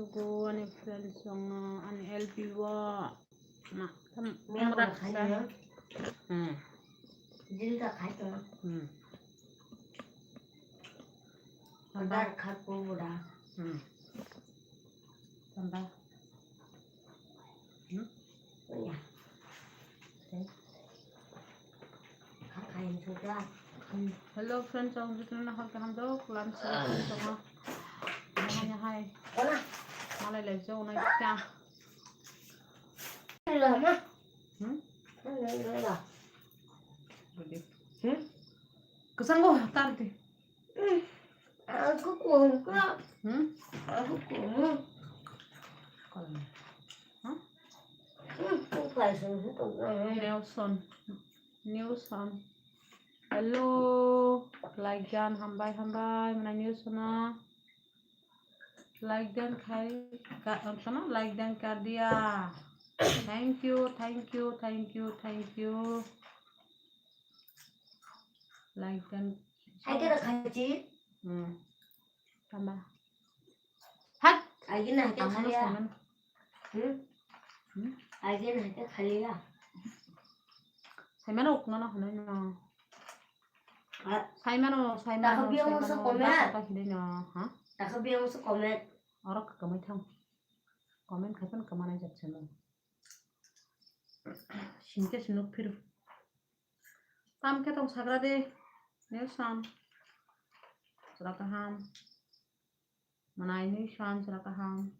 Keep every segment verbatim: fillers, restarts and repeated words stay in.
Ko ani friends song ani L P o ma tam Mia tamra ko khai kha. Mia. Hmm. Dil ka khai to. Hmm. Tamba. Dar kha ko bura. Hmm. Tamba. Hmm. Oya. Hello friends, ang jotno hor kaham do, lam sila kung tongo. Nahai nahai. Malai lai jo nai kya. Hmm? Kwchang go tar di. Aku kung ka. Hmm? Aku kung. Kolam. Huh? Nelson. Nelson. Hello. Like dan hambai hambai. Mana Nelson na? Like dan khai ka, ano, like dan kar diya. Thank you, thank you, thank you, thank you. Like dan. Hai khe khai chi. Hmm. Tamba. Hat! Agina hai khe khaliya. Hmm? Hmm? Agina hai khe khaliya. Saimano ukna na hwnwi no. Saimano, saimano, takha biyang saimano, musa comment. Basa ta hinwi no, ha? Takha biyang musa comment. Oro kwkamai thang. Comment khai phano kwmanai jat sano. Singke se nuk phiru. Tam khe tong sagra de. Nelson. Chwla kaham. Manai nui san chwla kaham.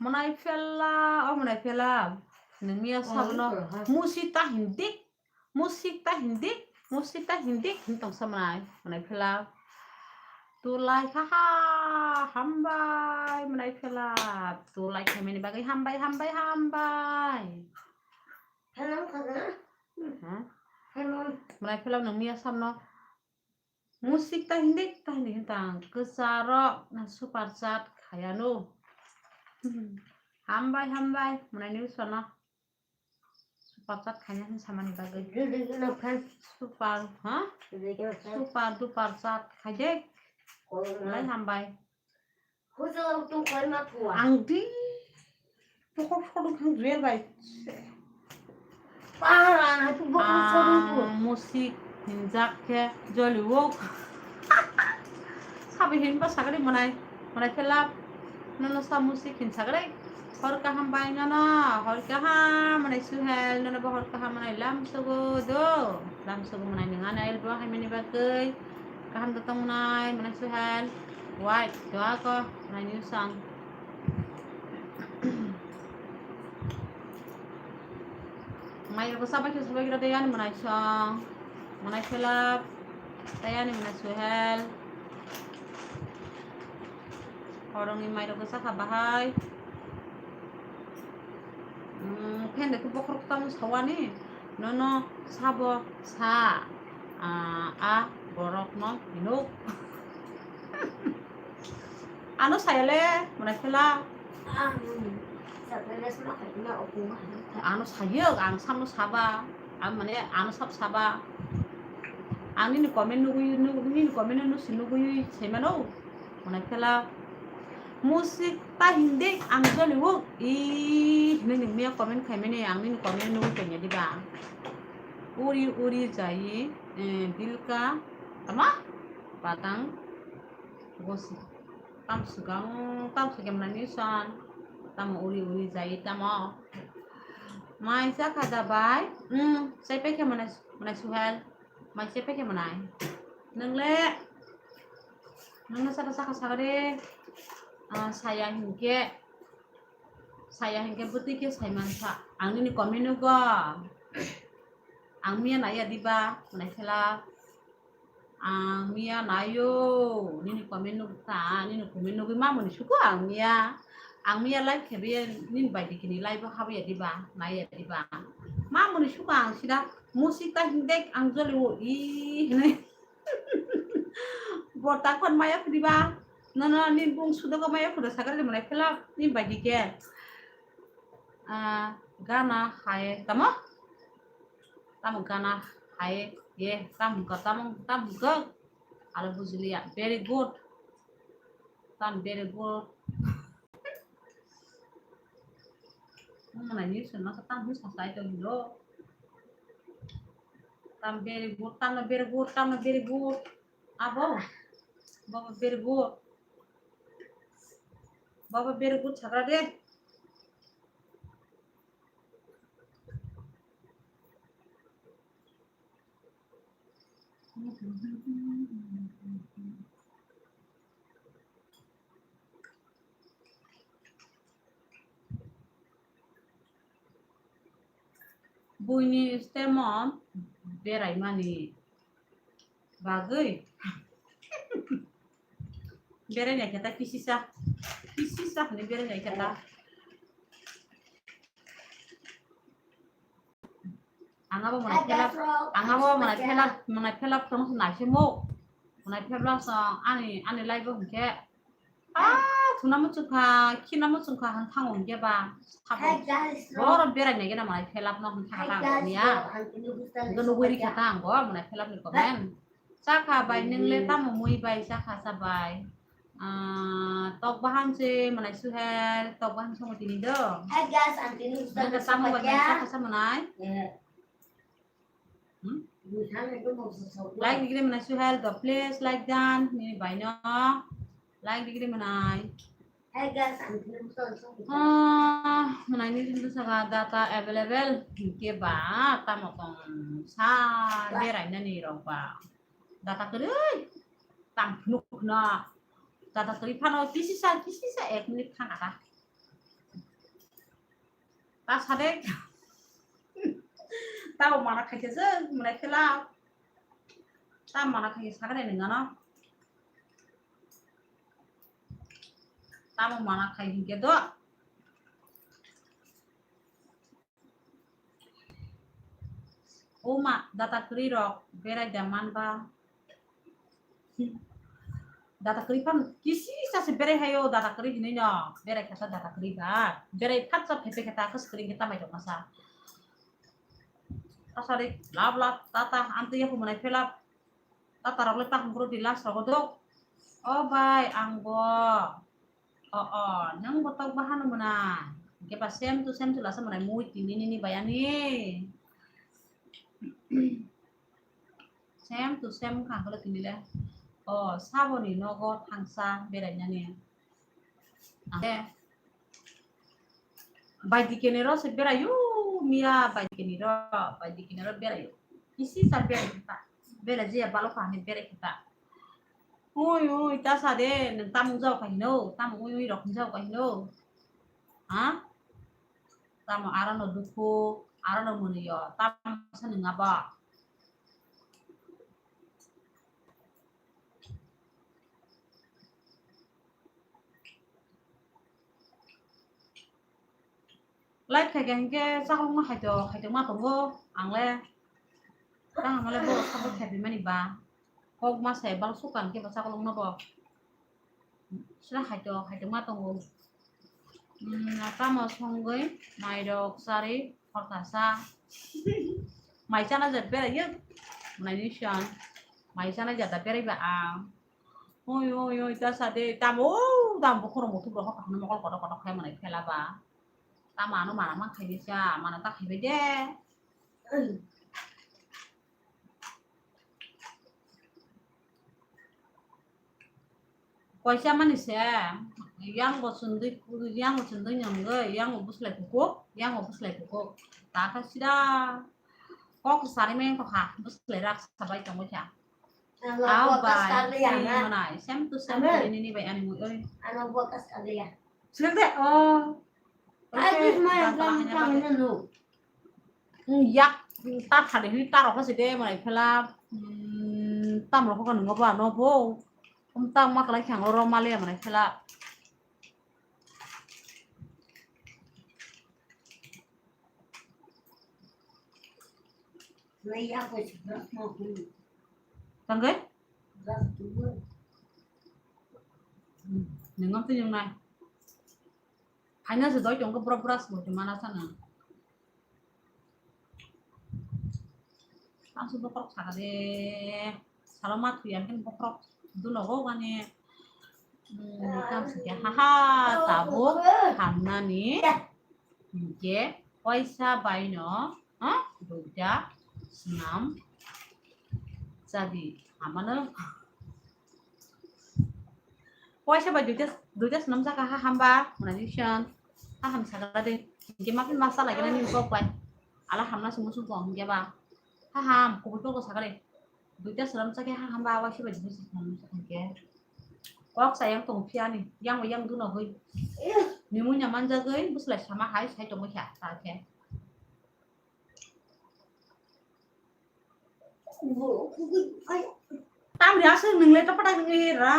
Manai phela, o manai phela. Nwng miya sabno musi ta hindik, musi ta hindik, musi ta hindik hin tong sa manai, manai phela. Tulai kha ha, hambai manai phela. Tulai khaimani bagwi hambai, hambai, hambai. Hello, kaga. Hmm? Hello. Manai phela nwng miya sabno. Musik ta hindi, ta hindi hintang. Kesaro na super chat khayano. Hmm. Hambai, hambai. Manai ni usana. Super chat khayna hin samani bagwi. Didi kino fan. Super, ha? Didi kino fan. Super duper chat khayde. Kolom. Manai hambai. Hujalo tong koi ma thua. Ang di pokok sodok thang rel bai. Pahar ang hai pokok sodok thua. Ang musik hinjak khe joli wok. Sabi hin ba sagri manai, manai phela. Nono sa musik hin sagri. Hor kaham bai nono, hor kaham manai Suhel, nono bo hor kaham manai lam sogo do. Lam sogo manai nang anai elbo hai mani bagwi. Kaham da tong manai, manai Suhel. Wai, doa ko, manai Newson. Mai ko sabai ko sabai kira dayani manai song. Manai Philip, dayani manai Suhel. Horongni mai rok sakha bahai. Hmm, phen de tu bokhorok tamo sawani. Nono sabo sa, ah, a borok no hinuk. Ano sayale, manai phela. Ano sayo, ang samno saba. Ang mane ano sab saba. Ang nini comment nugui, nini comment no si nugui saimano. Manai phela. Musik ta hindi ang joli wok. Ih, nini miya comment khaimani ang nini comment nugui tanya diba. Uri uri jai, eh, dilka, tama? Patang, gosi. Tam sugang, tam sugang nani san. Tam uri uri jai, tamo. Mai sa khada bai. Hmm, sai pe khe manai, manai Suhel. Mai sai pe khe manai. Nang le, nang le saka saka saka de. Ah, saya hinkhe. Saya hinkhe bwtwi khe saimansa. Ang nini comment nugo. Ang miya naiya diba, manai phela. Ang miya nayo, nini comment nugkha, nini comment nugwi mamoni suko ang miya. Ang miya live khebiya nini baidi kini live o habya diba, naiya diba. Mamoni suko ang sida musik ta hindek ang joli o i hinui. Borta khon maya phudiba. Nono nini bung sudogo maya phuda sakali manai phela nini baidi khe. Ah, gana hai tamo? Tamo gana hai ye tamo ka tamo tamo ka. Alo bujiliya. Very good. Tam very good. Wng nai ni swnno sa tam hwn sa sai tong hilo. Tam very good, tam very good, tam very good. Abo. Baba very good. Baba very good sakra de. Buini stemon beraimani bagwi. Berai nai khe ta kisisa, kisisa hwnwi berai nai khe ta. Ang abo mwnai phelap, ang abo mwnai phelap, mwnai phelap tong se naisimo. Mwnai phelap song ani, ani live o hwnkhe. Ah, thuna muchung kha, khina muchung kha hwn thango hwnkhe ba. Sabo. Hey guys, boro berai nai gena mwnai phelap no hwn thang kha niya. Hwnkhe nugwi rikha ta ang bo mwnai phelap ni comment. Chakha bai, nwngle tamo mui bai chakha sa bai? Ah, tok bahan se mwnai Suhel, tok bahan songo tini do. Hey guys, ang tini nwngle tamo bai mwnai chakha sa mwnai? Hmm? Like digre mwnai Suhel do, please like dan, nini bai no. Like digre mwnai. Hey guys, ang tini nwngle tamo. Ah, mwnai ni din saka data available ke ba, tamo tong sa berai nani rok ba. Data kwrwi tang phunuk no. Data kwrwi phano kisisa, kisisa ek minute phano ata. Ta sade. Tabo mana khaikhe je, mwnai phelap. Ta mana khaikhe sakane nengano. Tamo mana khai hwnkhe do. O ma, data kwrwi rok berai da man ba. Data kwrwi phano kisi sa se berai hayo, data kwrwi hinwi no berai kha ta data kwrwi ba. Berai phat sa phai phai kha ta, kha screen khe tamai tong masa. Asari lab lab tata amtwi yaku mwnai phelap. Tata rok le takhum kro di last rogo do. O bai, ang bo. O, o, nwng bo tok bahano mwnai. Hwnkhe ba same to same to lasa mwnai mui tini nini bai ani. Same to same wngkha hwnkhe tini le. O, saboni nogo thangsa berainani. Ang khe baidikeni ro se beraio, miya baidikeni ro, baidikeni ro beraio. Kisi sa berai khe ta. Bela je balo kha hwnwi berai khe ta. Ui, ui, ta sa de, nwng tamung jao kha hino, tamung ui, ui rok hwnjao kha hino. Ha? Tamo aro no dukhu, aro no mwnwi o, tamo sa nwng abo. Live khaikhe hinkhe chakolokno khaito, khaito ma tongo, ang le tang ang le borok support khaiphaimani ba, kok ma sai bal sukha hinkhe bo chakolokno bo sra khaito, khaito ma tongo. Hmm, tamo songwi mairok charwi khorkasa. Mai chana jat beraiyo, mwnai ni siyan. Mai chana jat da beraiba ang. Oi, oi, oi, ta sa de, tamo, o, tamo bokhorok muthubro hokha hwnwi mokol kotor kotor khe mwnai phela ba. Tamo ano mana ma khai de cha, mana ta khai bai de. Koisa mani se, yang bo chwndwi, yang bo chwndwi nyongwi, yang bo bwslai kuku, yang bo bwslai kuku. Ta khe sida kok sari meng tokha, bwslai rak sabai tongwi kha. Ang bo bai, kas kagwi ya, tini na? Manai, same to same, tini nini bai ani mui oi. Ano bo kas kagwi ya. Sila de, oh. Ai, oke, bis mai tang tang tang hanya tang pakai. Ini lu. Hmm, yak, hmm, tar khade hini tar rokha side, manai phela, hmm, tam rokha ka nungo ba, no bo. Um, tam ma kalai khang ro male, manai phela. Tangke? Hmm, nengam tu yang nai. Haina se doi tongkhe borok brush bo tongmana sana. Ang se bokhorok saka de. salo ma thwi ang khe bokhorok dunogo mane, mm, tam se khe ha ha tabuk hamnani hinkhe waisa baino, ha, duita swnam chadi hamano. Waisa bai duita, duita swnam chakha ha hamba, mwnani swn ha ham sakha de. Hinkhe ma phi ma salai khe nini kok bai. Ala hamna sung sung tong hinkhe ba. Ha ham, kubui kok sakha de. Duita swnam chakhe ha hamba, waisa bai duita swnam chakha hinkhe. Kok sa yang tong phiya ni, yang bai yang duno hoi. Ni munya manjagoi, buslai sama hai, sai tongoi kha, ta khe. Tam ri aswk nwng le tapa ta nwng ra.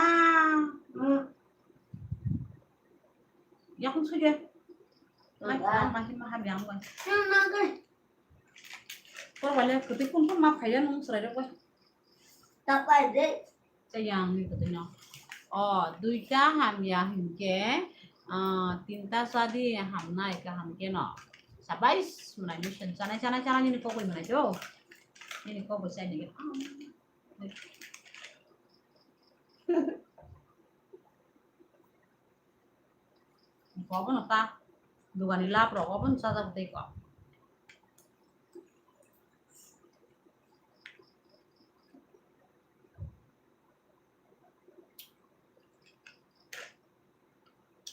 Yakung sui de. Mai, mai, mai, mai, yang bai. Por bai le kwtwi phun phun ma phai ya nwng chwrai rok bai. Tapa de. Tei yang ni kwtwino. O, duita hamya hinkhe, ah, tinta chadi hamnai kaham khe no. Sabais, mwnai mission chanai, chanai, chanai nini kok bai mwnai do. Nini kok bai chai nini. Obono ta dogani lab rok obono chajak tei kok.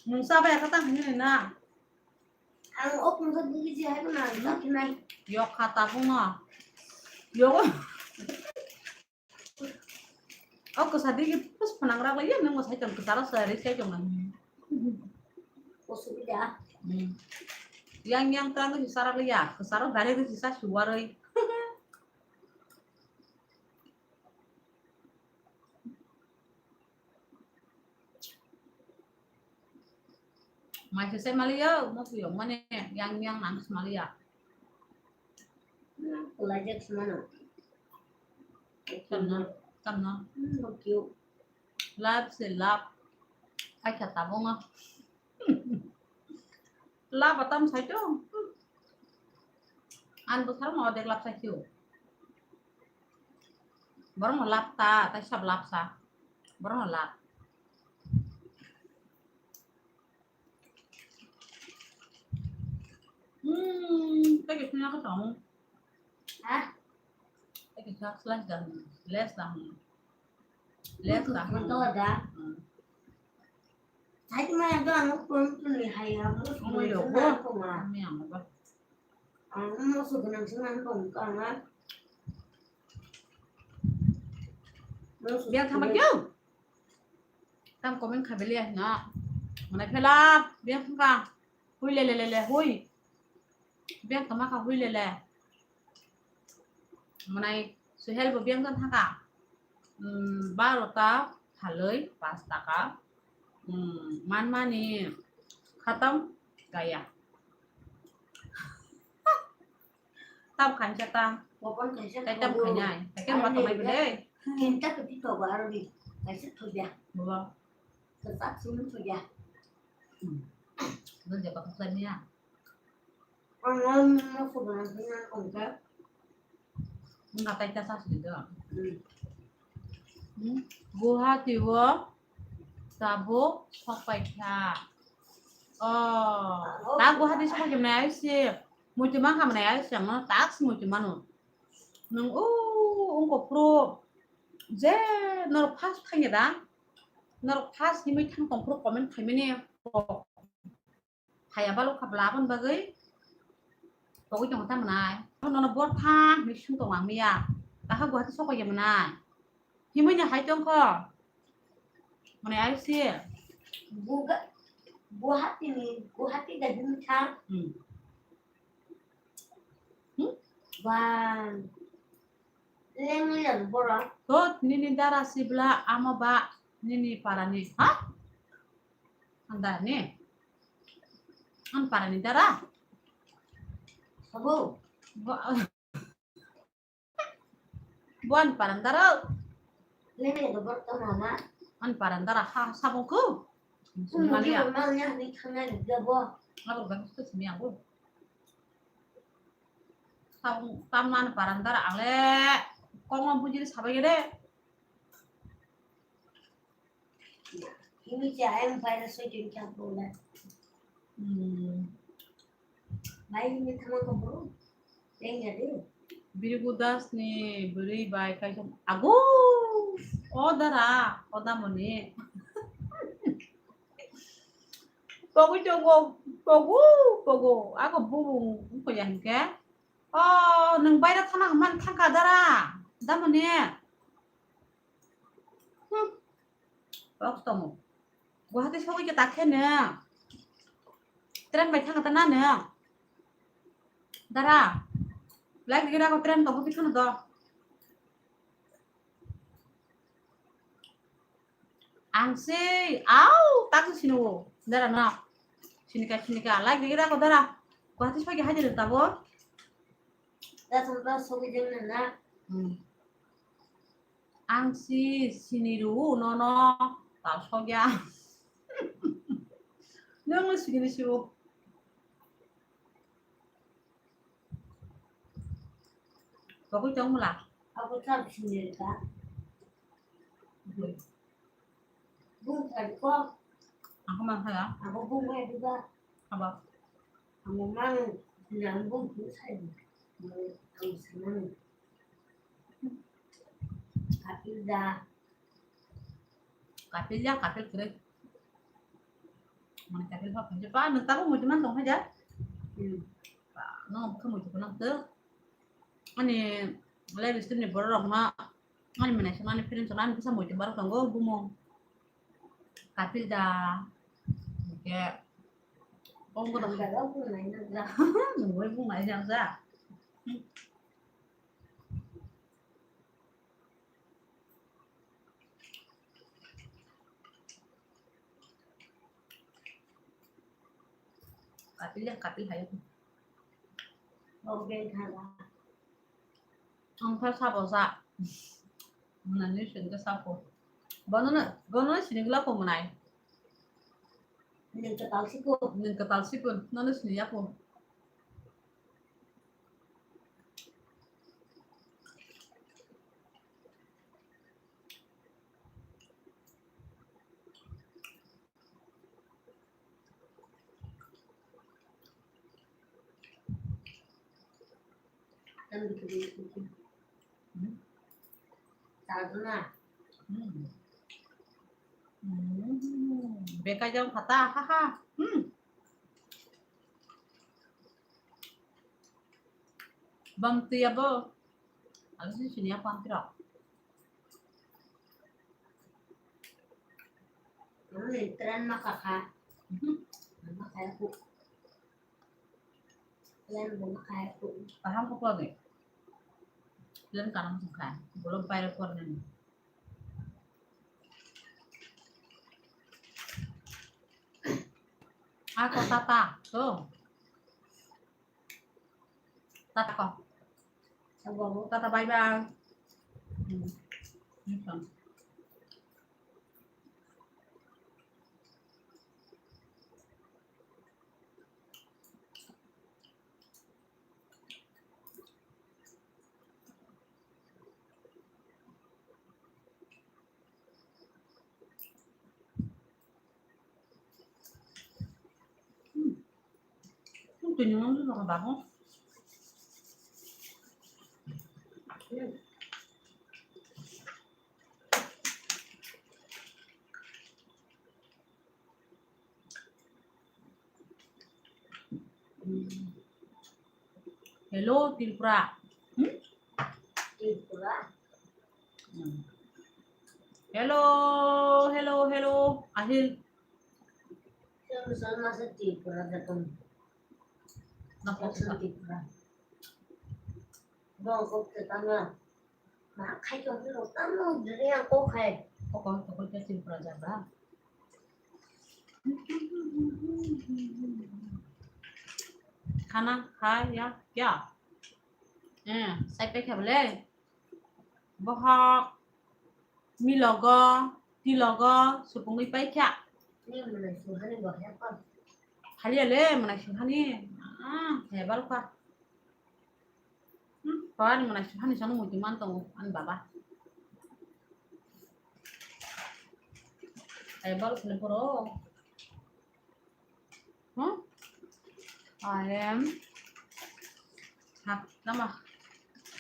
Nwng chabai kha tang hinwi na? Ang o pungsa bwgwi je hai phano ang chaknai. Yok kha tabukno. Yok. O kwsa digi pus phanang rak lai ya, nwng bo sai tong kwcharo sa ri sai tong nang. Osubida. Hmm. Yang yang tang si sarak lai ya, kwcharo gari ri si sa suwaroi. Mai se se maliya, mo tuyo mane yang yang nang se maliya. Kulai jak semana. Tamno, tamno. Hmm, thank you. Love se love. Ai kha tabungo. Love atam sai to. An bwsarok no odek love sai to. Borok no love ta, tai sab love sa. Borok no love. Hmm, tei kisa nang tong. Ha? Tei kisa slice dah, less dah. Less dah. Manto ada. Hmm. Hai ma do ang pun pun ni hai ang. Ang mo yo ko. Ang mo so ganang sing ang tong ka nga. Biar sama kyo. Tam comment kha beli na. Mana phela biang thangka. Hui le le le le hui. Biang tama kha hui le le. Manai Suhel bo biang thangka. Hmm, baro ta phaloi pas taka. Hmm, manmani khatam kaya. Tam khainsa ta. Bopon kaisa tei tam khainai. Tei ma tongmai bwle. Kinta kwtwi togo aroni. Kaisa thubya. Bolo. Kwchak simi thubya. Hmm. Nang je baksa niya. Ang ang no khubra sini ang kongka. Nang katai ta sa sini do. Hmm. Hmm. Guwahati o tabuk sok pai kha. Oh, ta Guwahati sok pai kha mane ai si. Muitu ma kha mane ai si ang no tak si muitu mano. Nang o ungko pro je norok first thangya da. Norok first himui thang tong pro comment khaimani. Haya balok kha bla aboni bagwi togwi tongo ta mwnai. Nono bor thang hinwi swng tongo ang miya. Takha Guwahati sokoi ya mwnai. Himui ni hai tongkho. Mwnai ai se. Buga-, Guwahati ni, Guwahati da himui thang. Hmm. Hmm? Ba. Leng leng bora. Thot nini dara sibla amo ba nini parani. Ha? Anda ni. An parani dara? Sabo. Bo, bo an parani dara? Lene do bor to mama. An parani dara ha sabong ko? Hmm, Malia. Di mal ya ni khana ni gabo. Abo ba ko simi abo. Sabong tamna an parani dara ale. Kong am bujiri sabai de. Ini cha ayang virus soi tin kya bola. Hmm. Bai ini thama ko bro. Tengya de. Birigu Das ni bwrwi bai kaisa ago. O dara, o damoni. Pogu chogo, pogu, pogu. Ago bubung ko ya hinke. O nung baira thana man thangka dara. Damoni. Hmm. Box tongo. Guwahati sogwi khe takhe nung. Train bai thangkha ta na nung. Dara. Live gira ko train tongo bikha no do. Ang se au tak sini wo. Dara na. Sinika sinika live gira ko dara. Guwahati sogwi hai de tabo. Da thang ta sogwi de na. Hmm. Ang si sini ru no no ta sogya. Nung sini si wo. Bagwi tong mula. Abo tam sini ka. Bung tadi ko. Aku mah ya. Abo bung mai duga. Apa? Amo mang yang bung tu sai. Ang senang. Kapil da. Kapil ya, kapil kere. Mana kapil apa aja? Pak, nang tahu mau cuman dong aja. Hmm. Pak, no, kamu itu kenapa tuh? Ani live stream ni borok rok ma ani mane se mane film chana ani kisa muitu barok tongo bumung kapil da ke kong ko dong. Nungoi bung nai jang ja. Kapil ya kapil hai. Ang kha sabo sa. Mwnani sini kha sabo. Bono na, bono sini gula ko mwnai. Nung katal siku. Nung katal siku. Nono sini ya ko. Hmm. Beka jam kata, ha ha. Hmm. Bam tu ya bo. Aku sih sini apa anti rok. Ini tren maka kha. Maka aku. Tren maka aku. Paham ko ko ni. Tren kanam sukha. Belum bayar ko ni. Ako tata to. Tata ko. Tata bye bye. Hmm. Hello, Tripura. Hmm? Tripura. Hmm. Hello, hello, hello. Ahil. Tripura. Tripura. Ma khai tong phiro tamo dre ang kok khai. Kok kok kok kok Tripura jabra. Khana khaya kya? Eh, sai pe khabale. Bohok, milogo, tilogo, supungwi paikha. Khaliya le, mwnai suhani. Ah, hebar kha. Hmm, pawani mwnai suhani sano muitu man tongo, ani baba. Ai bal sini puro. Hmm? I am hak nama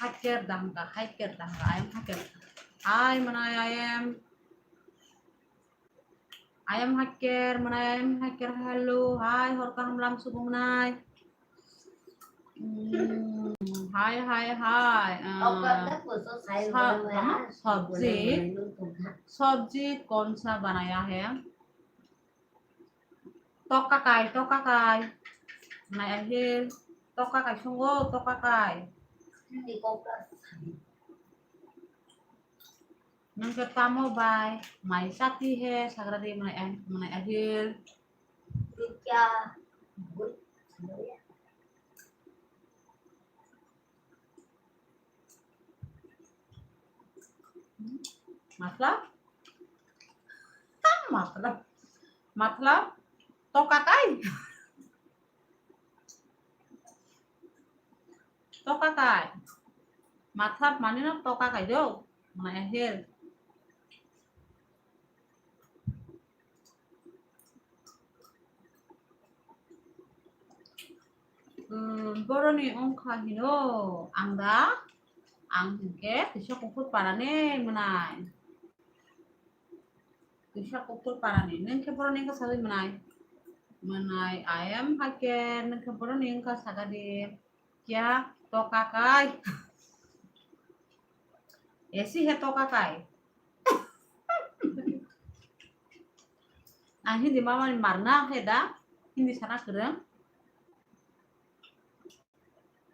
hacker dangka, hacker dangka. I am hacker. I mana I am I am hacker, mana I am hacker. Hello, hi, hor kaham lam subung nai. Hmm, hi, hi, hi. Ah, sa-, lama, sabji, sabji kaun sa banaya hai? Tok kakai, tok kakai. Nai ahil. Tok kakai sungo, tok kakai. Nwng khe tamo bai mai chati he sagra di mwnai, mwnai ahil. Matlab? Matlab? Matlab? Toka kai? Toka kai? Matlab mani no toka kai do? Mwnai ahil. Hmm, boroni wngkha hino ang da, ang hinkhe Tisa Kuphur parani mwnai. Tisa Kuphur parani, nwng khe boroni wngkha sagwi mwnai. Mwnai, I am hacker, nwng khe boroni wngkha sagadi. Kya toka kai? Esi he toka kai. Ang Hindi mamani marna he da, Hindi sana kwrwng.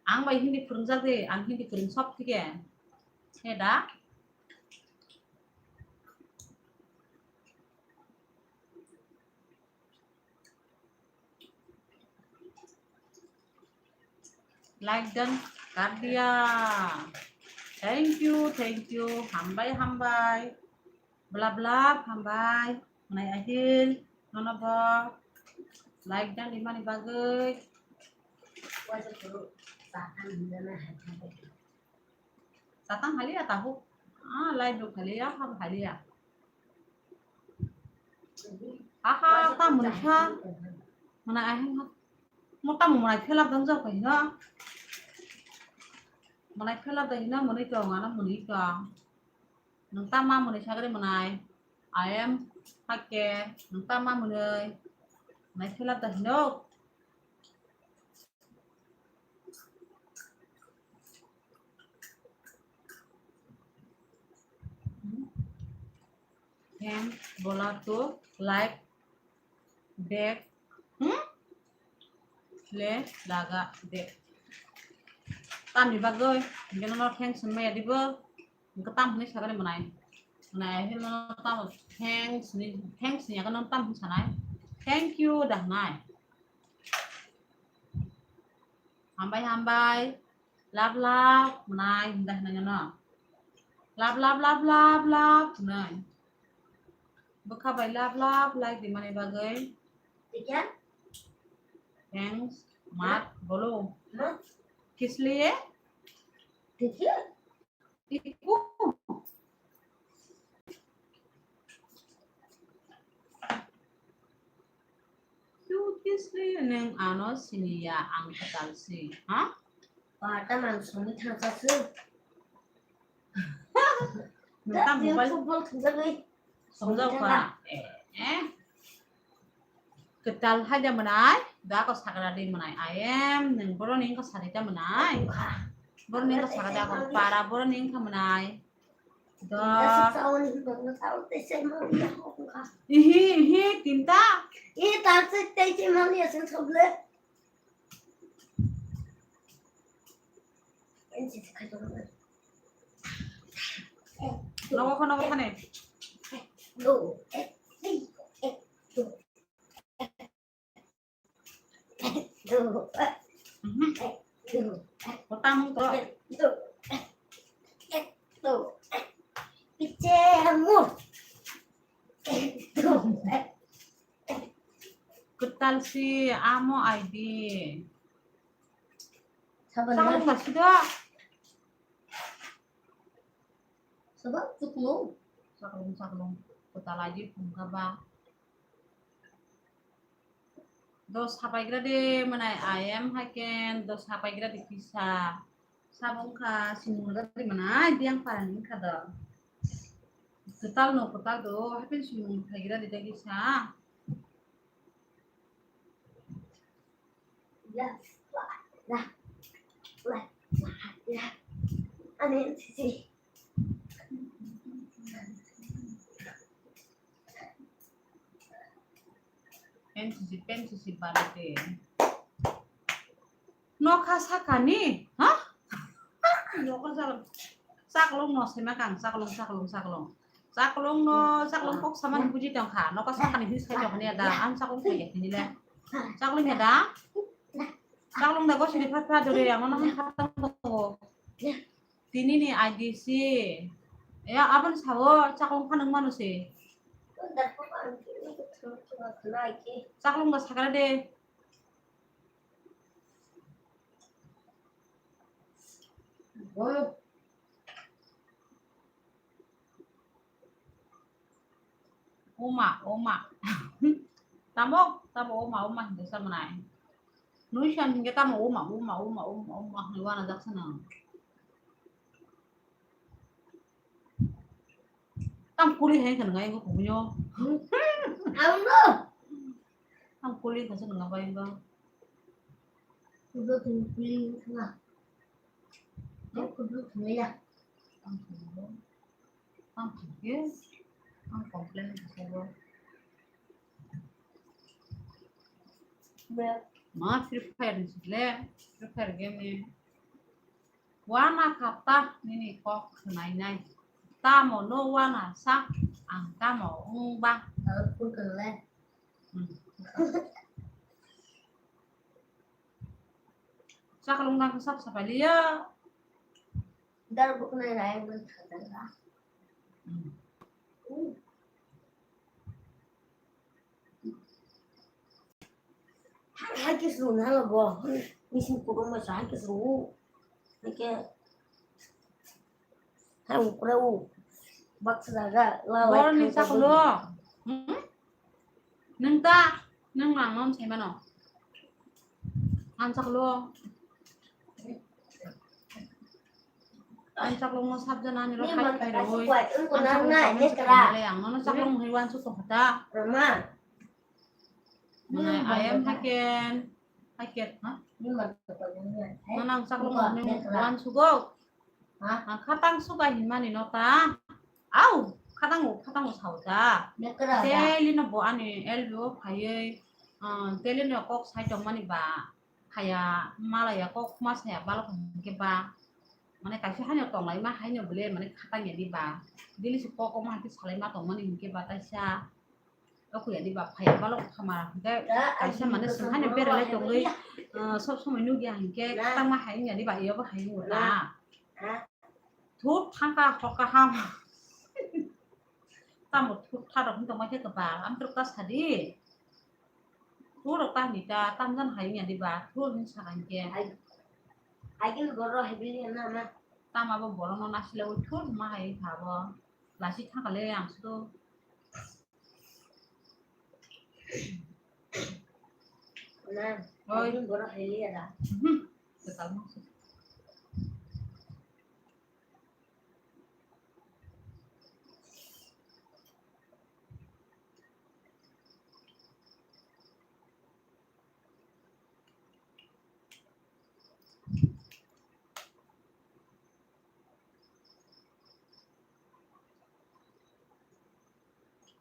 Ang bai Hindi phwrwngjak de, ang Hindi kwrwng sob thike. He da. Like dan kardia. Thank you, thank you. Hambai, hambai. Blab, blab, hambai. Mwnai ahil, nono bo like dan rimani bagwi. Satang haliya tahu. Ah, live rok haliya, hab haliya. Aha, ta mwnai kha. Mwnai ahil ha. Mo tamo mwnai phela dang jao kai na. Mwnai phela dai na, mwnai tong ana mwnai tong. Nwng tama mwnwi sagri mwnai? I am hacker. Nwng tama mwnwi? Mwnai phela da hino. Thanks, bola to like back. Hmm? Le laga de. Tamni bagwi, hingke nono thanks hwnmaya dibo. Hingke tam hwnwi sagani mwnai. Mwnai, ahil nono tamo thanks hwnwi, thanks hwnwi agano tam hwnwi sanai. Thank you da hwnai. Hambai, hambai. Love, love, mwnai, hwnda hwnai no. Love, love, love, love, love, hwnai. Bwkha bai love, love, like di mani bagwi. Thanks, mat, bolo. Kiss liye? Iku. Cutesly nwng ano siniya, ang kwtal si, ha? Ba, tamang songwi thangsa se. Nwng ta mobile football thwngjagwi. Songjak ba. Eh, eh. Kwtal haida mwnai, da ko sakra di mwnai. I am, nwng boroni wngkha sari ta mwnai. Boroni wngkha sakra da ko para, boroni wngkha mwnai. Da. Ihi, ihi, tinta. Ihi, tak se tei se mali asin soble. Nogo ko nogo thane. Mhm. Ko tamung ko. Kwtal si amo I D. Saban. Saban pasi do. Saban tuklo. Saklung, saklung. Kwtal I D phungkha ba. Do sapaigra de manai I am haken, do sapaigra de kisa. Sabong kha simung gari manai diang parani kha do. Total no total do hapen simung thaigra de kisa. Ya, la, la, la, la, ya. Ani sisi. Pen sisi, pen sisi balite. Nokha sakani, ha? Nokha sakani. Chaklong no sema kang, chaklong, chaklong, chaklong. Chaklong no, chaklong kok samani buji tong kha. Nokha sakani hin sai tong kha ni ada. Ang chaklong sai ya ni le. Chaklong ya da. Chaklong da gosiri phat phat dore, ang no khatang tongo. Tini ni I D C. Ya, abon sawo, chaklong phanang mano se. Chaklong da sakra de. Oma, oma. Tamo, tamo oma, oma hinwi sa manai. Nui san hinke tamo oma, oma, oma, oma, oma hinwi wana jak sana. Tam kuli hai kan ngai ko kumyo. Ang no. Tam kuli ka sana ngai ba. Kudo tu kuli na. Kudo tu ya. Ang thangke, ang complain khasago. Ma Free Fire ni sile, Free Fire game ni. Wana kata nini kok khwnai nai. Tamo no wana sa, ang tamo wng ba. Ang kung kung le. Hmm. Chaklong nang sap sapai liya. Dar buknai rai bun thangdang. Hmm. Hai ke suru na lo bo. Misin kurung ma sa hai ke suru. Hai ke. Hai ukra u. Bak sa ga la. Bor ni chakulo. Hmm? Nung ta, nung ang non sai mano. Ang chakulo. Ang chaklong no sabjana ni rok khai khai roi. Ang chaklong no sabjana ni ang no chaklong hai wan su tong kha ta. Rama. Manai ayam haken. Haken, ha? Manang chaklong no wan su go. Ha? Khatang su ga hin mani no ta. Au, khatang o, khatang o sao ta. Daily no bo ani L B O phaiwi, ah, daily no kok sai tong mani ba. Haya, malaya kok ma saya balok hingke ba, mane kaisa haino tonglaima haino bole mane khatang ya di ba, daily se kok ma hingke salaima tongmani hingke ba taisa, oku ya di ba phaya balok khamar hingke kaisa mane sing haino beralai tongwi, ah, sob somoi nukya hingke khatang ma hai ya di ba, iya bo hai wngya. Thut thangka hokka ham. Tamo thut tharok wng tongma khe kwbang, ang trok ta sadi. Thurok ta hini ta, tamjan hai wngya diba, thur hin sakha hinkhe. Hai, hai khe borok hai bili na ma. Tama bo borok no nasile ui thur ma hai kha bo. Lasi thangka le ang sudo. Na, oi. Hai khe borok hai liya da. Mhm. Kwtal ma.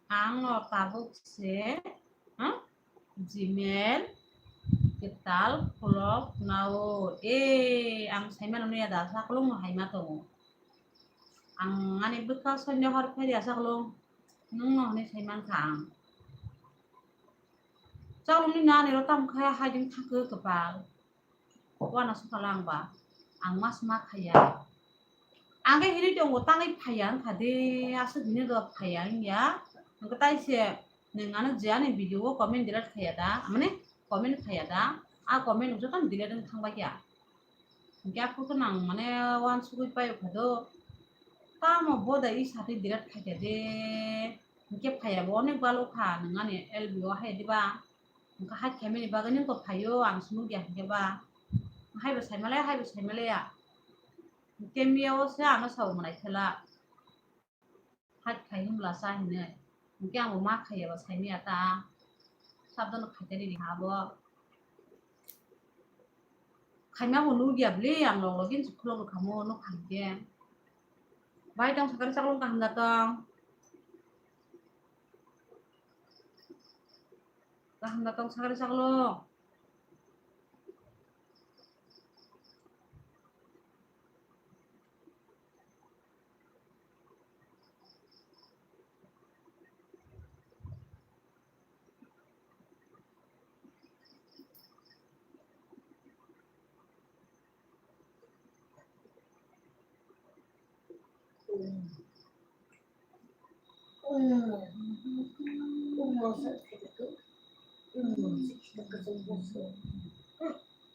Ang no tabuk se, ha? Gmail kwtal khulok nao. E, ang saimano nuya da, sakolong no haima tongo. Ang ani bwkha soinyo hor phai ya sakolong, nwng no hinwi saiman kha ang. Sakolong ni nani ro tam kha hai jing thangkhe kwpal. Wana sukha lang ba, ang mas ma khaya. Ang khe hinwi tongo, tangwi phaiya wngkha de, aswk hinwi do phaiya wngya. Hwnkhe tai se nwng ano je ani video o comment delete khaya da, mane comment khaya da, a comment jotono delete wng thang bai kha. Hwnkhe aphuru khe nang mane wansugwi pai kha do, tamo bo da i sati delete khai kha de, hwnkhe phaiya bo onek balo kha, nwng ani L B o hai diba. Hwnkhe hike khaimani bagwi nung to phaio, ang se nukya hwnkhe ba. Haibo saimalaya, haibo saimalaya. Hwnkhe miya o se ano sao mwnai khela. Hike khai hwnla cha hinwi. Hwnkhe ang bo ma khaiya ba saimaya ta. Sabjano khaitani ri ha bo. Khaima bo nukya bwle, ang log login se khulok rwkha mo nuk kha hwnkhe. Bai tong sakari chaklong kaham da tong. Kaham da tong sakari chaklong.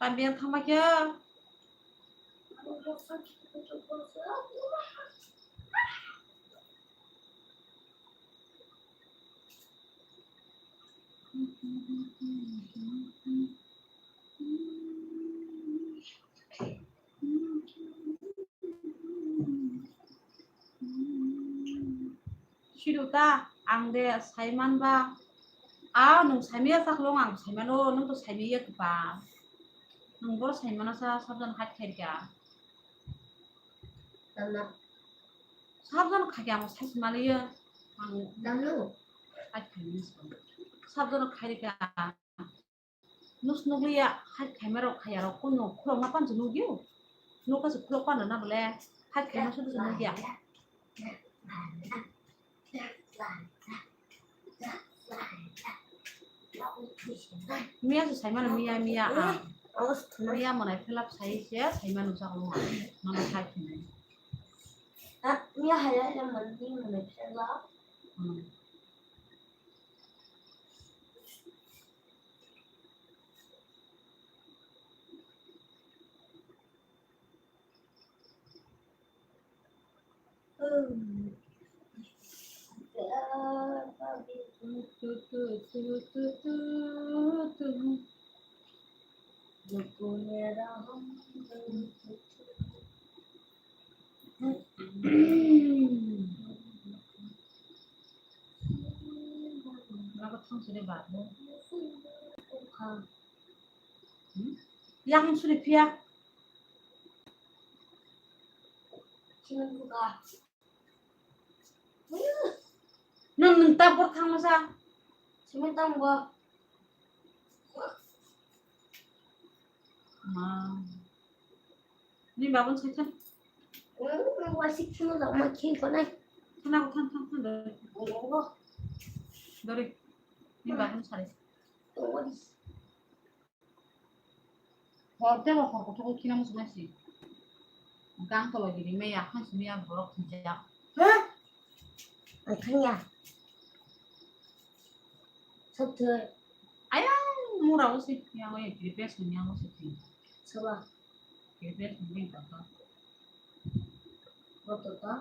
Tambiya thangma khe. Sido ta, ang de saiman ba. A, nwng saimaya chaklong, ang saimano, nwng to saimaya kwpa. Nwng boro saimano sa, sabjano hike khairikha. Tama. Sabjano khaikhe ang saisi maliya. Ang Tama. Hike khaimani sa. Sabjano khairikha. Nus nukliya, hike khaima rok khaya rok kuno khulokma pansu nukyo. Nukha se khulok panna bole, hike khaima sudu se nukya. Miya se saimano, miya, miya, ah. Miya mwnai phelap sai se, saimano chaklo. Nono hike khaimani. Ah, miya hai hai mwnai, mwnai phelap. Hmm. Yang suri pia. Nwng, nwng ta bor thang masa. Simi tang bo. Ma. Ni babun sai than. Nwng, nwng wasik thang da ma khin ko nai. Thana ko than, than, than, dori. Bo, bo, bo. Dori. Ni babun sai. Dori. Hor tebo hor kothok khe khina muchung nai si. Gang tolo gini meya, khan si meya borok thwijak. Ha? Ang thangya. Sotwe. Ayang mura o si, yang o ya, gripe sini yang o si. Soba. Gripe sini yang o si. Boto to.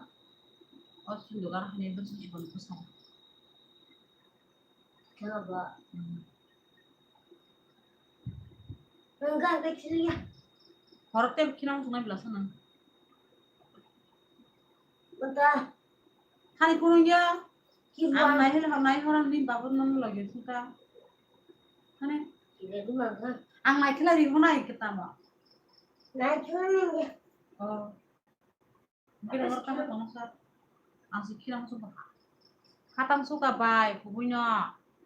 O sundukar hani bersi chibon kusa. Khe ba. Hmm. Nwng ga bai khiliya. Horok tei khina muchung nai belasa nang. Bata. Hani kurung ya. Ki ang ba? Nai hil hor nai hor ni babur nang lagi suka. Hani? Kile di mangka. Ang nai khila ri hona ikita ma. Nai khila ni ya. Oh. Bini hor tamo kono sa. Ang si khirang suka. Khatang suka bai, kubui no.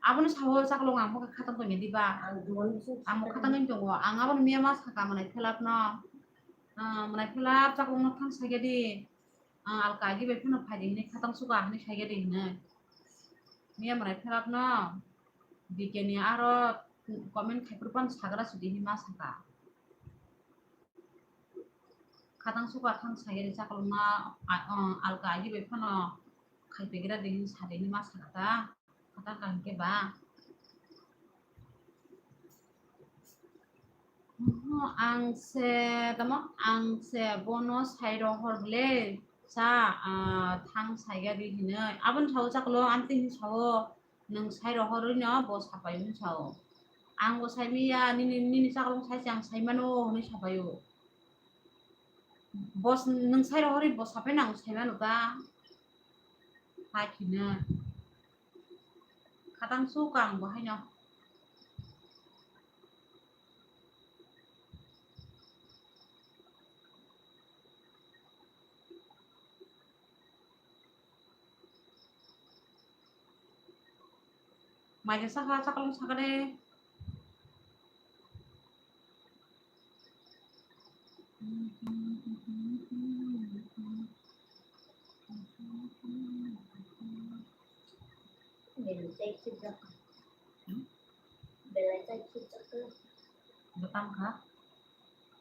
Abono sawo chaklong ang bo khatang tongya diba. Ang bo khatang tong tongo. Ang abono miya ma saka manai phelap no. Ah, manai phelap chaklong no thang saikhe di. Ah, alka agi bai phano phai di hinui khatang suka hinui saikhe di hinui. Miya manai phelap no. Bikeni aro comment khai phuru phano sagra sudi hinui ma saka. Khatang suka thang saikhe chaklongma, a, o, alka agi bai phano khai pegra de hinui sa de hinui ma saka ta. Khatang kaham khe ba. Oho, ang se, tamo, ang se bono sai rohor ble cha, a, thang saikhe di hinui. Aboni sao chaklong, amtwi hinui sao. Nwng sai rohorwi no bo sapai wng sao. Ang bo saimanya, nini, nini chakolong sai se ang saimano hwnwi sapaio. Bos nwng sai rohori bo sapai nang saimano ta. Hai khina. Khatang su kang bo haino. Mai khe sakha, chakolong sakha de. Belai chai khibjak. Hmm? Belai chai khibjak. Bo tang kha?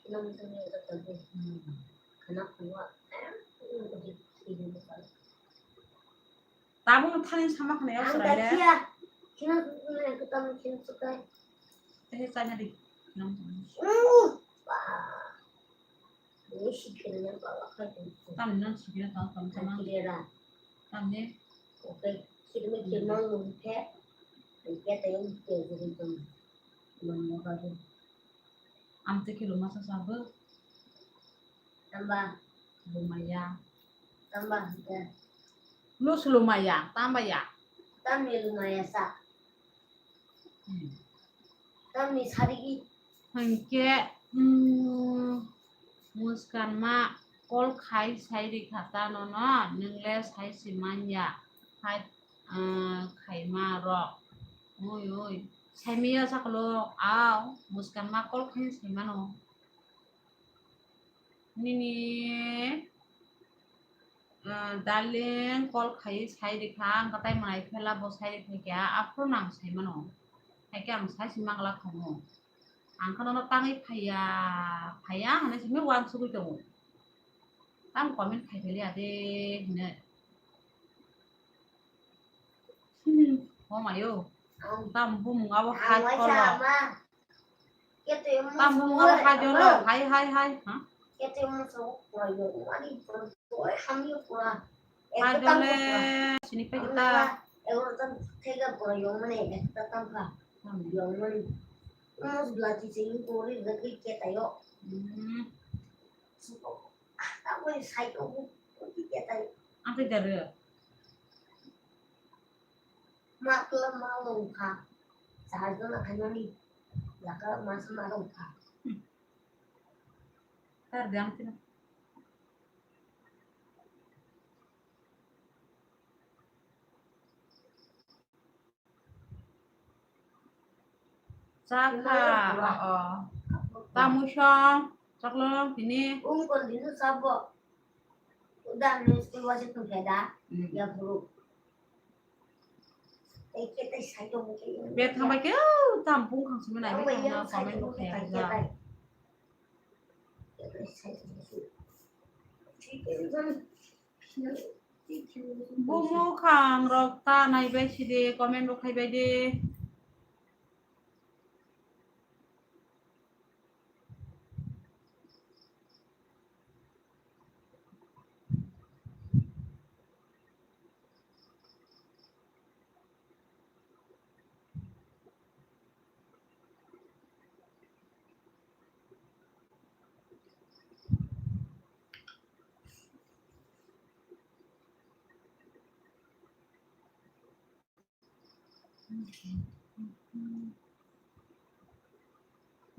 Kheno muchungni joto de. Hmm. Kheno khungo. Tabukno thani sama khna yau chwrai le. Kheno khungo, kheno khungo, kheno chukai. Ehe, chana di. Kheno muchungni. Ni sikirna baba khai tong. Tamni non sikirna tong tong sama. Sikirna. Tamni. Oke, sikirna kirma mungke. Oke, tayo ke juri tong. Mama baru. Amte kilo masa sabu. Tamba. Lumaya. Tamba. Lu lumaya, tamba ya. Tamni lumaya sa. Hmm. Tamni sarigi. Hwnkhe, mm, Muskanma call khai sai rikha ta nono, nwng le sai si manya, hai, ah, khaima rok. Oi, oi, saimaya sakalo, aw, Muskanma call khai saimano. Nini, ah, darling, call khai sai rikha, ang katai manai phela bo sai rikha kya, aphuru nang saimano. Hai khe ang sai si mangla khamu. Ang khe nono tangwi phaiya, phaiya hwnwi simi uansugwi tongo. Tamo comment khai phailia de hwnwi. Hmm, oh mayo. Tamo bumung abo hai kholo. Tamo bumung abo hai jolo. Hai, hai, hai. Ha? Hai jole sini pai kita. Hmm. Ang tei dare. Makla malung kha. Charjona khainani. Laka masa malung kha. Hmm. Tar de ang tino. Chakha, o, o. Tamusong, choklo, tini. Ung kon dinu sabo. Udah ni school wajib tu beda. Hmm. Ya guru. Bethang bai khe, o, tam bung khang simi nai, bethang no comment bo khaya ja. Bumo khang rok ta naibai sidi, comment bo khaibai di.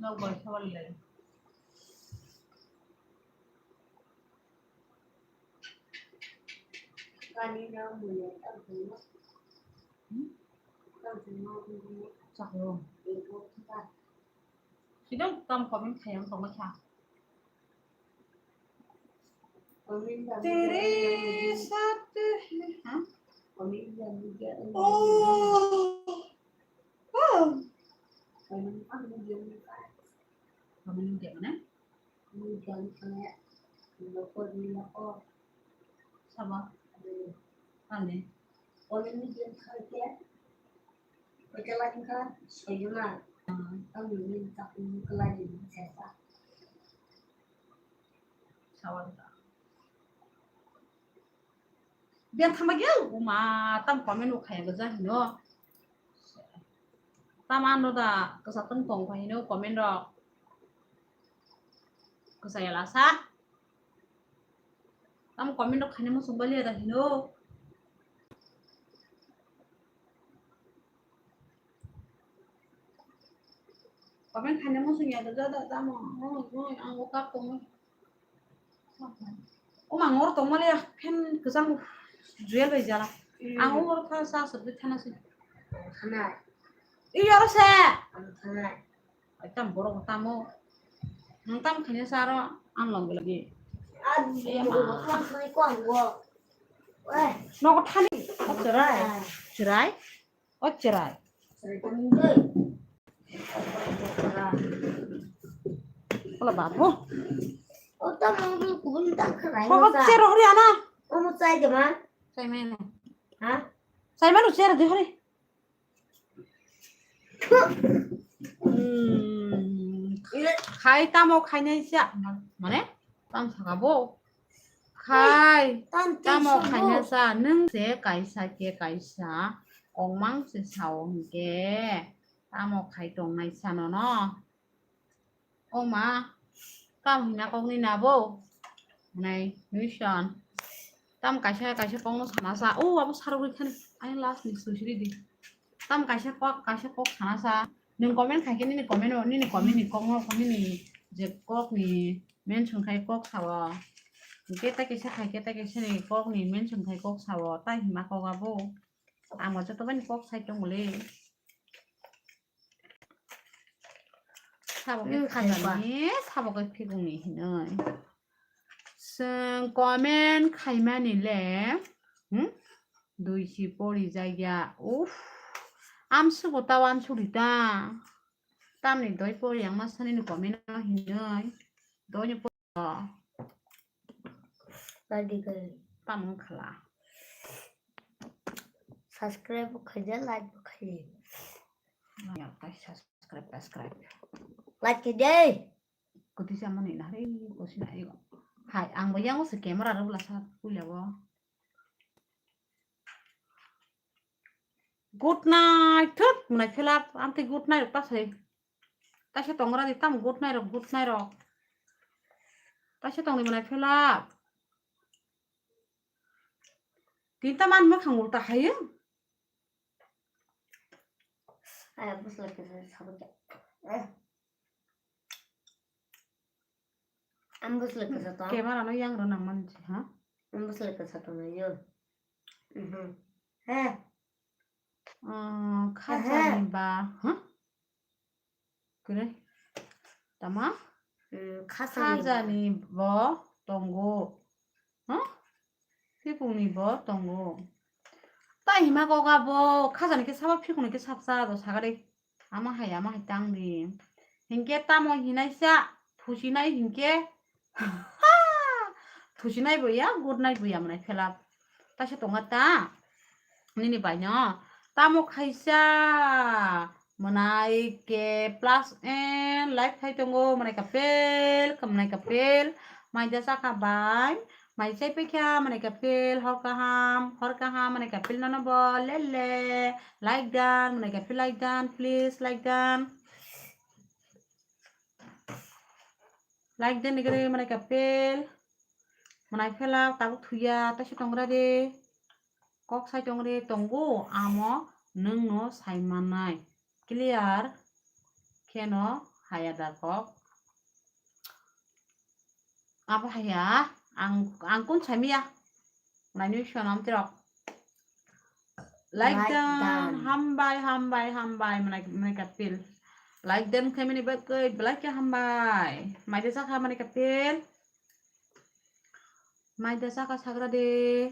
Nok bai sawal lai. Hmm? Chaklo. Sidang tam comment khayang tongma kha. तेरे साथ है, हाँ? Oh. Oh. Comment mana? Sabo? Ani. Sawal ta. Biang thangma gya uma tam comment o khaya gajak hino. Tamo ano da kwchak tong tong pai hino comment rok. Kwchaya lasa. Tamo comment rok khaina muchung baliya da hino. Comment khaina muchung ya da da tamo. Oi, oi, ang o kap tongo. Oma ngor tongmani phen kwchang juel bai jala. Ang ngor tha sa sa bi thana si. Thana. I yoro se. Thana. Ai tam borok tamo. Nang tam khanya sa ro ang long lagi. Iya ma. Nogo thani. Chirai. Chirai. O chirai. Ola babu. O ta mangdu kubun ta kharai. Kok chero hori ana. O mo chai de ma. Chai mene. Ha? Chai manu chero de hori. Hmm. Khai tamo khainai sa. Mane? Tam saka bo. Khai. Tamo khaina sa. Nung se kaisa ke kaisa. Kongmang se sao hingke. Tamo khai tongnai sa nono. O ma, tamo hina kok ni nabo? Nai, nuison. Tam kaisa, kaisa kok no sana sa. O, abo sarok ri khani. Ayang last ni sui sui di. Tam kaisa kok, kaisa kok sana sa. Nung comment khai khe nini comment o, nini comment ni kok no, nini je kok ni mention khai kok sao. Hingke ta kaisa khai khe ta kaisa ni kok ni mention khai kok sao. Ta hima kok abo. Amo joto bai ni kok sai tong le. Sabo khe khajani, sabo khe phikungni hinoi. Chwng comment khaimani le, hmm? Dui si pori jaya. Uff. Amsubo tao amsuri ta. Tamni doi pori ang ma sani ni comment no hinoi. Doi ni Lagi kai. Tamo khala. Subscribe bo khaija, like bo khaija. Ya, kai subscribe, subscribe. Like khaija. Kuti sama ni nari, kusi na ayo. Hai, ang bo yang se camera ro bla sa kuya bo. Good night, thut, mwnai philap, amtwi good night rok ta sai. Taisa tongra di tam good night rok, good night rok. Taisa tongni mwnai philap. Tinta man mwkhang ulta hayo. Aya, bwsla kisa sabuk ya. Eh. Ang bwsla kisa tong. Camera no yang rw nang man si, ha? Ang bwsla kisa tong yo. Mhm. He. Ah, khajani ba, ha? Kre. Tama? Hmm, khajani ba. Khajani bo tongo. Ha? Phikungni bo tongo. Tai hima goga bo khajani khe sabo phikungni khe sapsa do sagade. Ama hai, ama hai tang di. Hinkhe tamo hinai sa, thusinai hinkhe. Thusinai bo ya, good night bo ya mwnai philap. Taisa tonga ta. Nini bai no. Tamo khaisa. Mwnai ke plus N like khai tongo, mwnai kapel, mwnai kapel, mai da saka bai, mai chai paikha, mwnai kapel, hor kaham, hor kaham, mwnai kapel nono bo, lele, like dan, mwnai kapel like dan, please like dan. Like dan nigre, mwnai kapel, mwnai phela, tabuk thuya, taisa tongra de, kok sai tongre, tongo, amo, nwng no sai mannai. Clear kheno haya da kok. Abo haya, ang, ang kun samiya. Nainwi sonam tirok. Like dan, hambai, hambai, hambai, mwnai, mwnai kapil. Like dan khaimani bagwi belai khe hambai. Maida sakha mwnai kapil. Maida sakha sagra de.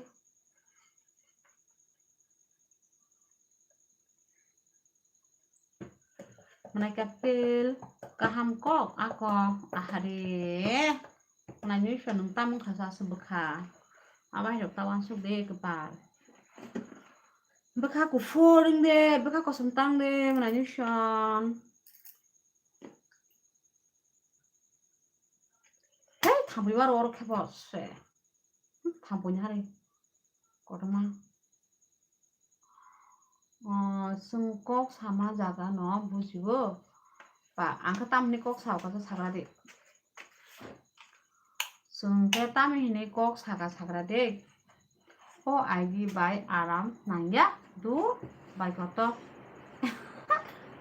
Mwnai kapil kaham kok ako ahare. Mwnai nwi swnung tamung kha sa se bwkha. Abai rok ta wansuk de kwpal. Bwkha kuphur wng de, bwkha kosom tang de, mwnai nwi swn. Hei, thampui baro oro khe bo se. Thampui ni hari. Kotorma. O, chwng kok sama jaga no bujio. Ba, ang khe tamni kok sao khe sagra di. Chwng khe tamni hinwi kok saka sagra de. O I D bai aram nangya du bai koto.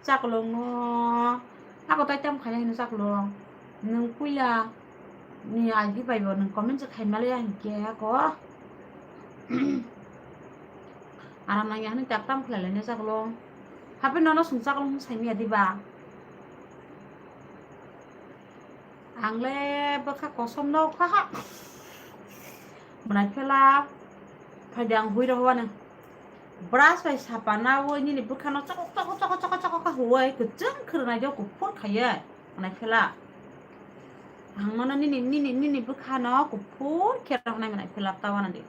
Chaklongo. Ako tai tam khaya hino chaklong. Nwng puila ni I D bai bo nwng comment se khaimaliya hinkhe ako. Aram nangya hwnwi tak tam khlai lainai chaklong. Hape nono swng chaklong hwn saimanya diba? Ang le bwkha kosom no kha ha. Mwnai phela phai de ang hui rw hwano. Brush bai sapana oi nini bwkha no chokok chokok chokok chokok chokok kha huwai kwchwng khwrwnai de kuphur khaiye. Mwnai phela. Ang mano nini, nini, nini bwkha no kuphur khe rw hwnai mwnai phela ta wana de.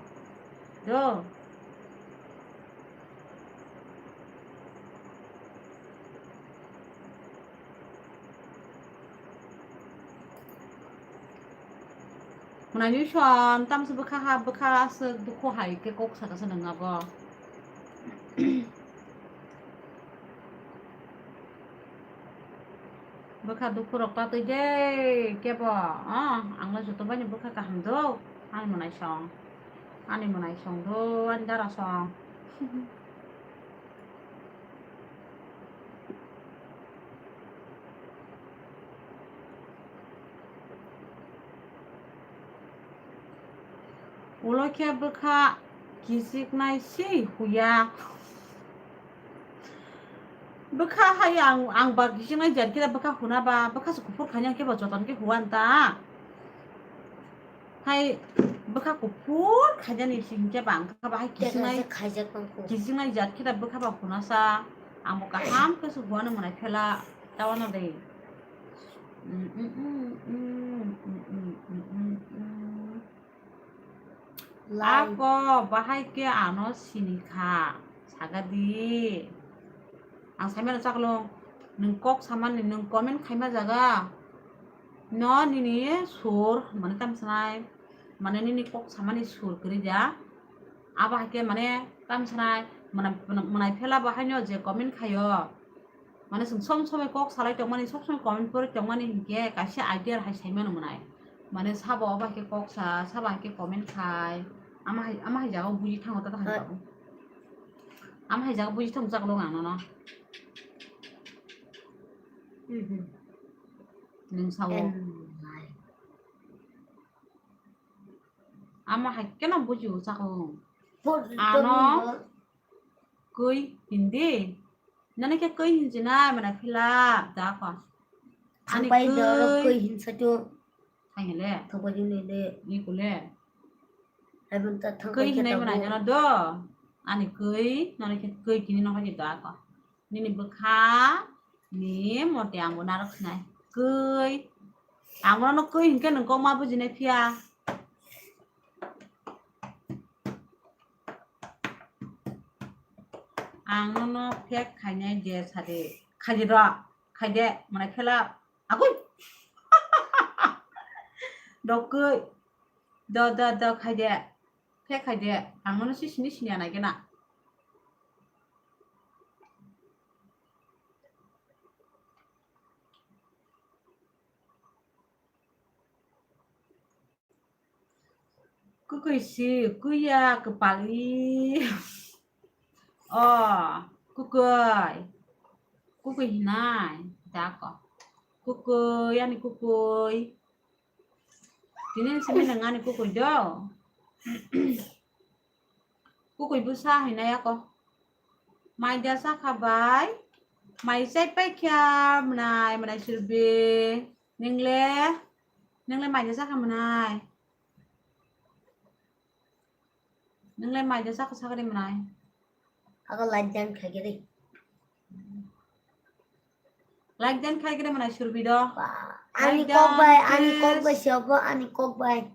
Do. Mwnai ni son, tamsa bwkha ha, bwkha aswk dukhu hai khe kok saka se nwng abo. Bwkha dukhu rok ta twi de kebo, ah, ang le joto bai ni bwkha kaham do, ani mwnai song, ani mwnai song do, ani dara song. Ulo khe bwkha kisiknai si huya. Bwkha hai ang, ang ba kisiknai jat khe bwkha huna ba, bwkha se kuphur khaina khe ba joton khe huan ta. Hai bwkha kuphur khainani sing khe ba ang kha ba hai kisiknai, khaijak tong kho. Kisiknai jat khe bwkha ba huna sa. Ang bo kaham khe se huano mwnai phela ta wana de. Lai. Ako bahai khe ano sini kha, saga di. Ang saimano chaklong, nwng kok samani, nwng comment khaima jaga no nini sur, mane tam sanai, mane nini kok samani sur kwrwi ja. Abo hai khe mane tam sanai, mane, mwnai phela bo haino je comment khaio. Mane chwng som somoi kok salai tongmani, sob somoi comment pori tongmani hinkhe kaisa idea hai saimano mwnai. Mane sabo obo hai khe kok sa, sabo hai khe comment khai. Ama hai, ama hai jaga buji thango ta hai babu. Ama hai jaga buji thang chaklong ang nono. Nwng sao. Ama hai khe no buji chaklong. Ano koi hindi. Nani khe koi hinjinai mwnai phila da ko. Ani koi. Koi hinsa tu. Thangile. Thangpai juni le. Ni kule. Koi hinai mwnai jana do. Ani koi, nani khe koi kini no haji da ko. Nini bwkha ni mote ang bo narwk sinai. Koi. Ang bono koi hinkhe nwng kok ma bujinai phiya. Ang nono fake khainai de sade. Khaide do. Khaide mwnai phela. Agoi. Do koi. Do, do, do khaide. Fake khaide. Ang nono si sini sini anai gena. Kukui si, kuya, kwpal i. O, kukui. Kukui hinai, dako. Kukui, ani kukui. Tini simi nang ani kukui do. Kukui bwsa hinai ako. Mai da sakha bai. Mai chai pai kha mwnai, mwnai Surbi. Ningle, ningle mai da sakha mwnai. Ningle mai da sakha sakari mwnai. Ako like dan khai giri. Like dan khai giri mwnai Surbi do. Ani kok bai, ani kok bai siyogo, ani kok bai.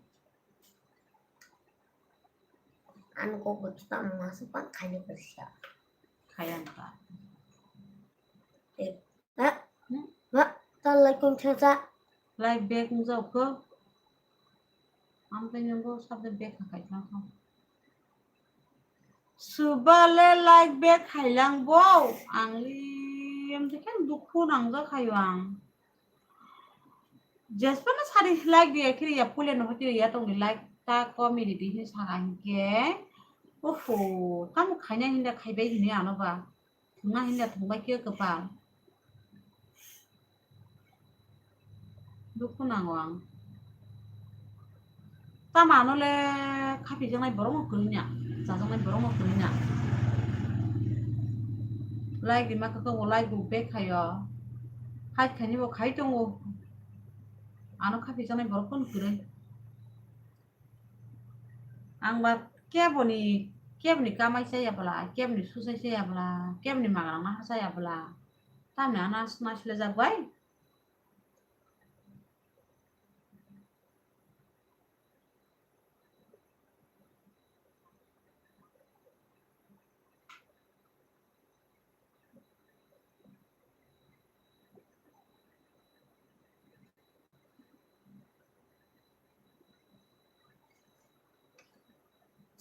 Ano kok bo kita masuk pan kaya kerja. Kaya ka. Eh, ha? Hmm? Ha? Talai kong kerja. Lai bag nujau ko. Ampe nyambo sabda bag hakai thang ko. Subale like back khailang bo. Ang lim te khe dukhu nangjak khayo ang. Jesphano sari like riya khe riya, puila no hoti riya tongni like ta comedy di hin saka hinkhe. Oho, tamo khaina hinda khaibai hini ano ba. Thwngna hinda thwngbai khe kwpal. Dukhu nango ang. Tamo ano le khapijaknai borok no kwrwi na, chajaknai borok no kwrwi na. Like rima khe tongo, like bo back khaio. Hide khaini bo khai tongo. Ano khapijaknai borok phano kwrwi. Ang ba keboni, keboni kamai chaya bwla, keboni susai chaya bwla, keboni magrang ma chaya bwla. Tamni ano aswk naisilajak bai.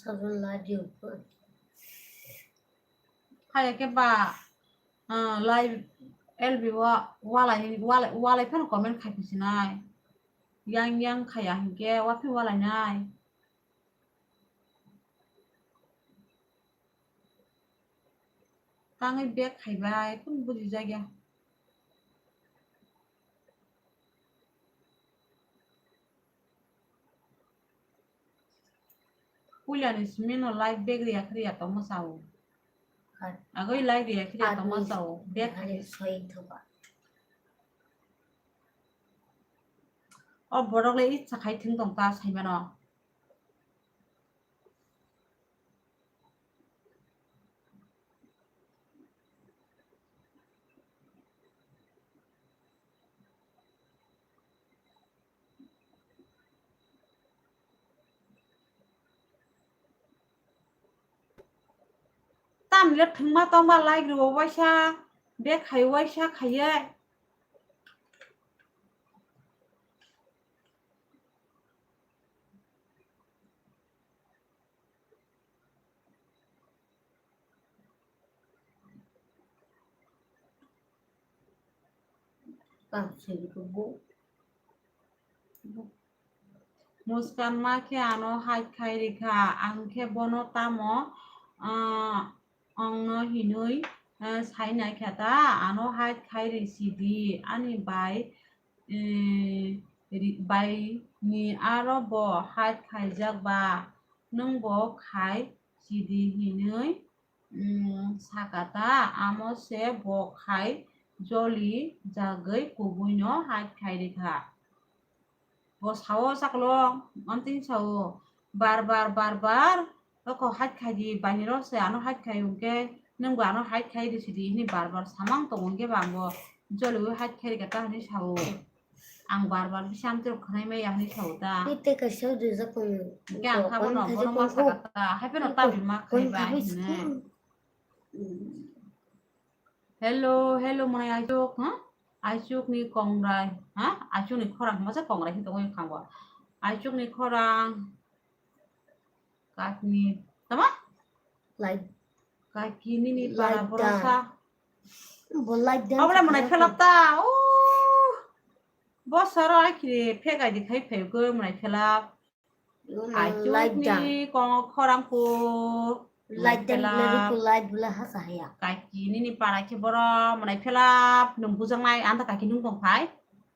Sabun ladi upo. Hai ke ba, ah, live L B wa, walai, walai, walai phano comment khai phi sinai. Yang, yang khaya hinkhe wa phi walai nai. Tangwi back khaibai, kun bujijakya. Puilani simi no like back riya khe riya tongma sao. Agoi like riya khe riya tongma sao. Back khai soi thoba. O borok le itsa khai thwng tong ta saimano. Tamle thwngma tongma like rwo waisa, bek khai waisa khaiye. Muskan ma khe ano hide khai rikha, ang khe bono tamo, ah, ongno hinui, ah, sai naikha ta, ano hide khai ri sidi, ani bai, eh, ri-, bai ni aro bo hide khaijak ba, nwng bo khai sidi hinui, mm, saka ta, amo se bo khai joli jagwi kubuino hide khai rikha. Bo sao saklo, amtwini sao, bar bar, bar bar, oko hide khai di, bainirok se ano hide khai hwnkhe, nwngbo ano hide khai di sidi hini bar bar samang tongo, hwnkhe ba angbo joliui hide khai rikha ta hinui sao. Ang bar bar bisa amtwirok khwnai maya hinui sao ta. Tei kaisa rijak tongo. Hwnkhe ang kha bono, bono ma saka ta, hai phano tabuk ma khai bai hinui. Hello, hello, mwnai Aichuk, ha? Aichuk ni kongrai, ha? Aichuk ni khorang masa kongrai hin tongwi khango. Aichuk ni khorang, kakni, tama? Like. Kaki nini para borok sa. Bo like dan. Abra mwnai phelap ta, oh. Bo saro akhiri phegai di khai phai ko mwnai phelap. Aichuk ni kong khorang ko. Like dan, like bula hasa haya. Kaki nini para khe boro mwnai phelap nung bujaknai anta kaki nung tong phai.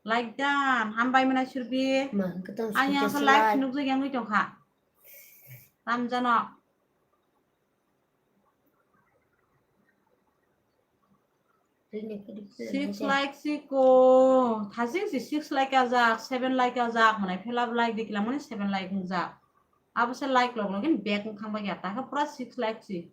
Like dan, hambai mwnai Surbi. Ani ang like nukjak yang nui tong kha. Tamjano. Six like si ko. Thasing si six like ajak, seven like ajak, mwnai phelap like di kilang mani seven like wngjak. Abo se like log login back wng thang bagya, ta khe pura six like si.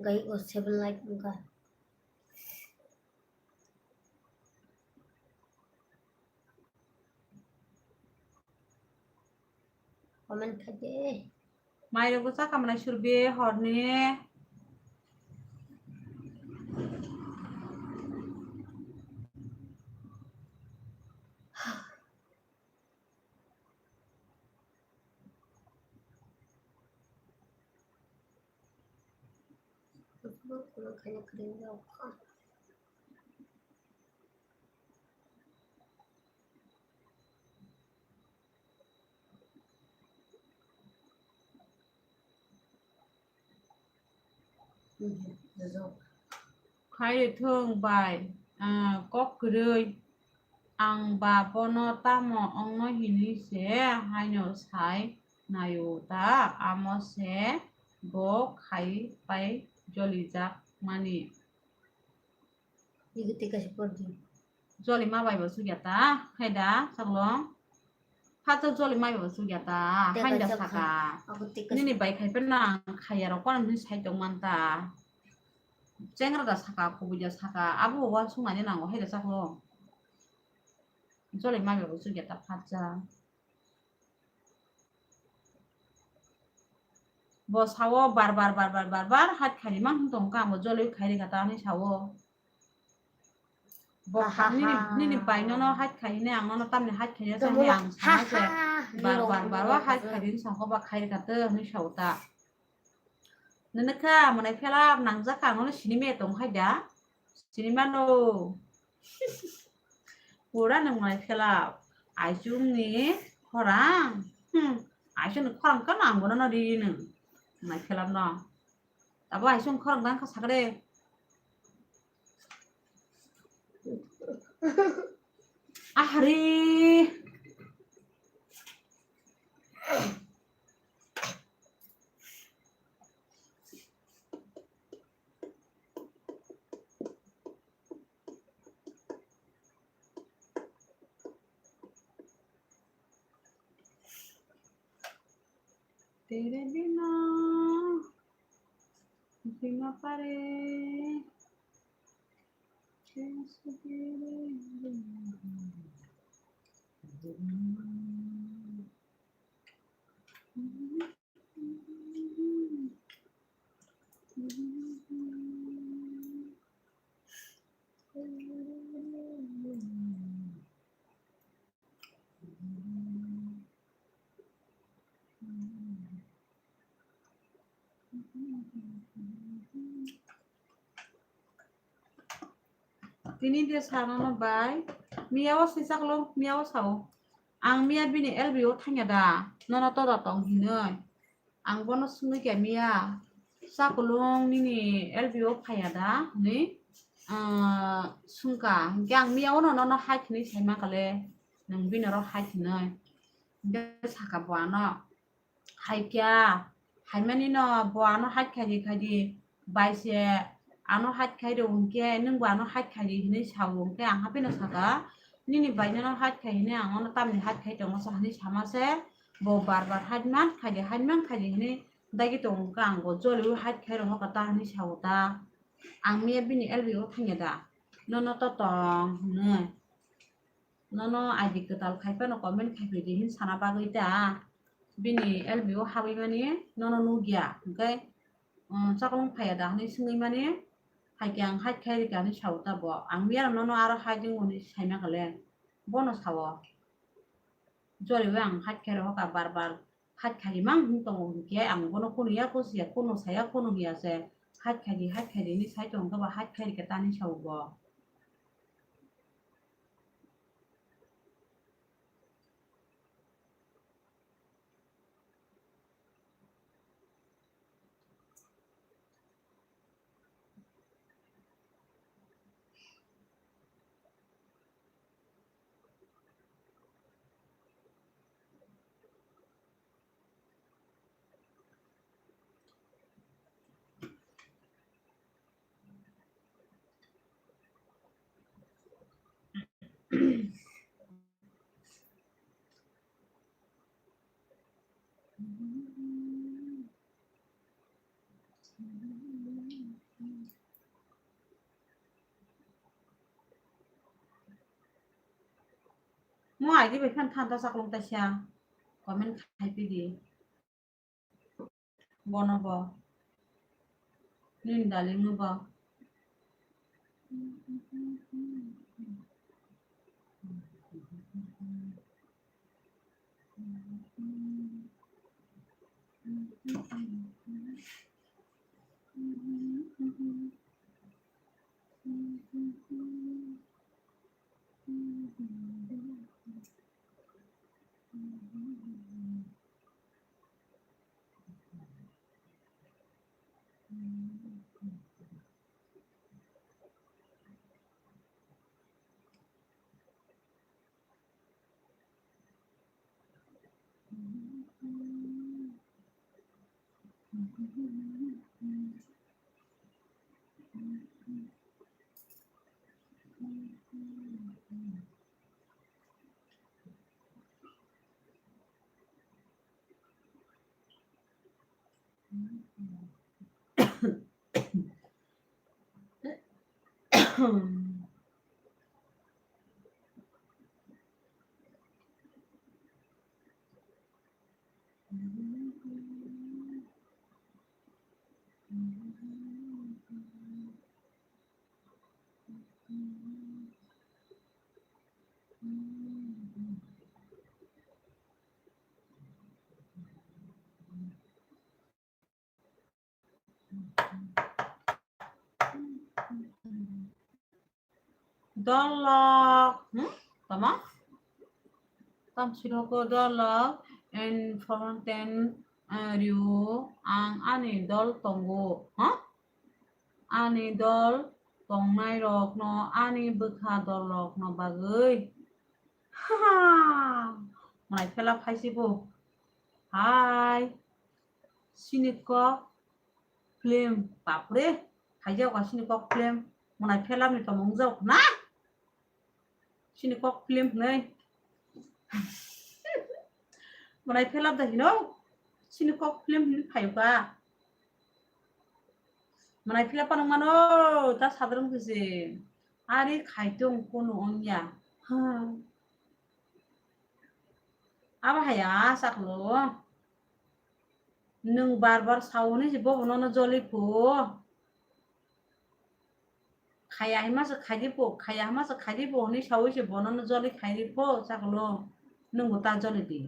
Gai o seven like wngkha. Comment khai de. Mairok bwsa kamnai surbe horni. Khai thung bai, ah, kok kwrwi. Ang ba bono tamo wngno hinwi se haino sai naio ta, amo se bo khai pai jolijak mani. Ego tei kaisa pordi. Joli ma bai bo sugya ta, hai da, saglong. Phato joli ma bai bo sugya ta, tei hai da kaisa saka. Kha-, abo tei kaisa. Nini bai khai phano ang khaiya rok kono hinwi sai tong man ta. Chengra da saka, kubui da saka, abo bo uansuk nani nango, hai da saglong. Joli ma bai bo sugya ta, phatsa. Bo sao bar bar, bar bar, bar bar, hait khaidi mang tong kha, bo joloi khaidi kha ta hinwi sao. Bo ha, ha, nini, ha, nini bai nono hait khaidi ne, ang nono tamni hait khaidi sa hinwi ang sana se. Ha, ha, ha. Bar bar, bar bar hait khaidi songkho ba khaidi kha to hinwi sao ta. Nini kha mwnai phela nangjak kha, ang nono sini me tong khai da. Sini mano. Pura nwng mwnai phela. Aisung ni khorang. Hmm. Aisung ni khorang kano ang bono no ri nwng. Mwnai phela no. Abo aisung khorang dang kha sakre. Ahari. तेरे बिना जीना पड़े। Tini de sa nono bai, miya o si chaklo, miya o sao. Ang miya bini L B o thangya da, nono toda tong hinoi. Ang bono swngwi kha miya, chakulung nini L B o phaiya da hinwi, ah, swngkha. Hinkhe ang miya o nono hai hinwi saima kale, nwng bini oro hai hinoi. Hinkhe sakha bo ano. Hai kya, hai mani no bo ano hai khaidi khaidi, bai se ano hai khai rw hinkhe nwng bo ano hai khaidi hinwi sao hinkhe ang hapheno saka, nini bai nono hai khai hinwi ang ono tamni hai khai tongo sa hinwi sama se, bo bar bar hai man khaidi, hai man khaidi hinwi dagi tongo hinkhe ang bo joliui hai khai rw hoka ta hinwi sao ta, ang miya bini L B o thangya da, nono to tong hinwi. Nono I D kwtal khai phano comment khai phai di hin sana bagwi ta. Bini L B o habwi mani nono nugya. Hwnkhe, um, chakolong phaiya da hinwi swngwi mani, hai khe ang hai khai rikha hinwi sao ta bo. Ang miya nono aro hai jwngo hinwi saima kale. Bono sao. Joriwi ang hai khai rohoka bar bar. Hait khaidi mang hwn tongo hinkhe ang bono kunu ya kusiya, kunu saya, kunu hiya se. Hait khaidi, hait khaidi hinwi sai tongo, ba hait khaidi khe tani sao bo. Mo I D bai phan than ta chakolong taisa comment khai pidi. Bono bo. Nini darling no bo. Dolok, hmm? Tama? Tam siroko dolok, and fountain, eh, rio, ang ani dol tongo, ha? Ani dol tongnai rokno, ani bwkha dolokno bagwi. Ha! Mwnai phela phaisibo. Hai. Sini kok film, bapre, haijak ba sini kok film, mwnai film ni tongmung jok na? Sini kok film hwnwi. Mwnai film da hino, sini kok film hwnwi phaio ka. Mwnai film pano mano, ta sadrong kisi. Ari khaitung kunu ongya. Ha. Abo haya saklo. Nwng bar bar sauni se bobo nono joli pho. Khaya hima se khaidi pho, khaya hima se khaidi pho hwnwi saui se bono no joli khaidi pho, saklo. Nwng bo ta joli di.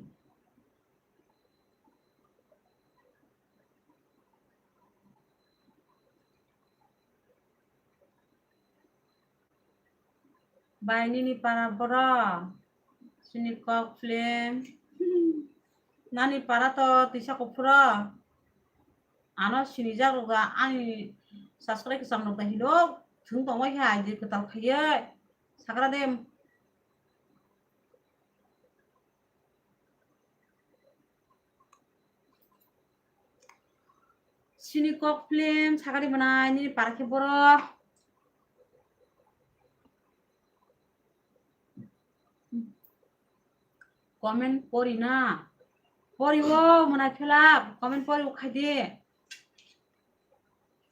Bai nini para boro, sini kok film. Nani para to tisa kuphuro. Ano sinijak rok ani subscribe kwcham rok da hino thwng tongbai kha, I D kwtal khaiye sagra de. Sini kok film sakari mwnai nini para khe boro. Comment pori na. Pori o mwnai phela comment pori o khaidi.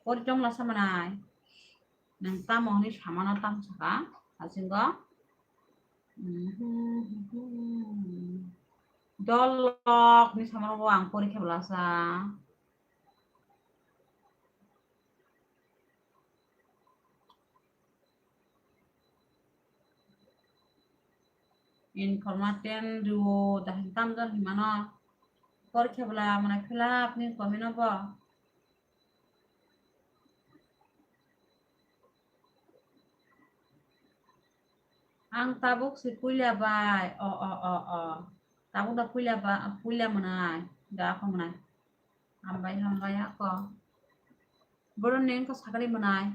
Pori tong la sa mwnai. Nang tamo hwnwi samano tam saka. Hasingo. Dolok ni samano bo ang pori khe bwlasa. Information rw dahin tamjak hinmano. Pori khe bwla mwnai phela apni comment o bo. Ang tabuk si puila bai. O, o, o, o. Tabuk da puila ba, puila mwnai. Da kho mwnai. Hambai, hambai ako. Boro neng ko sakali mwnai.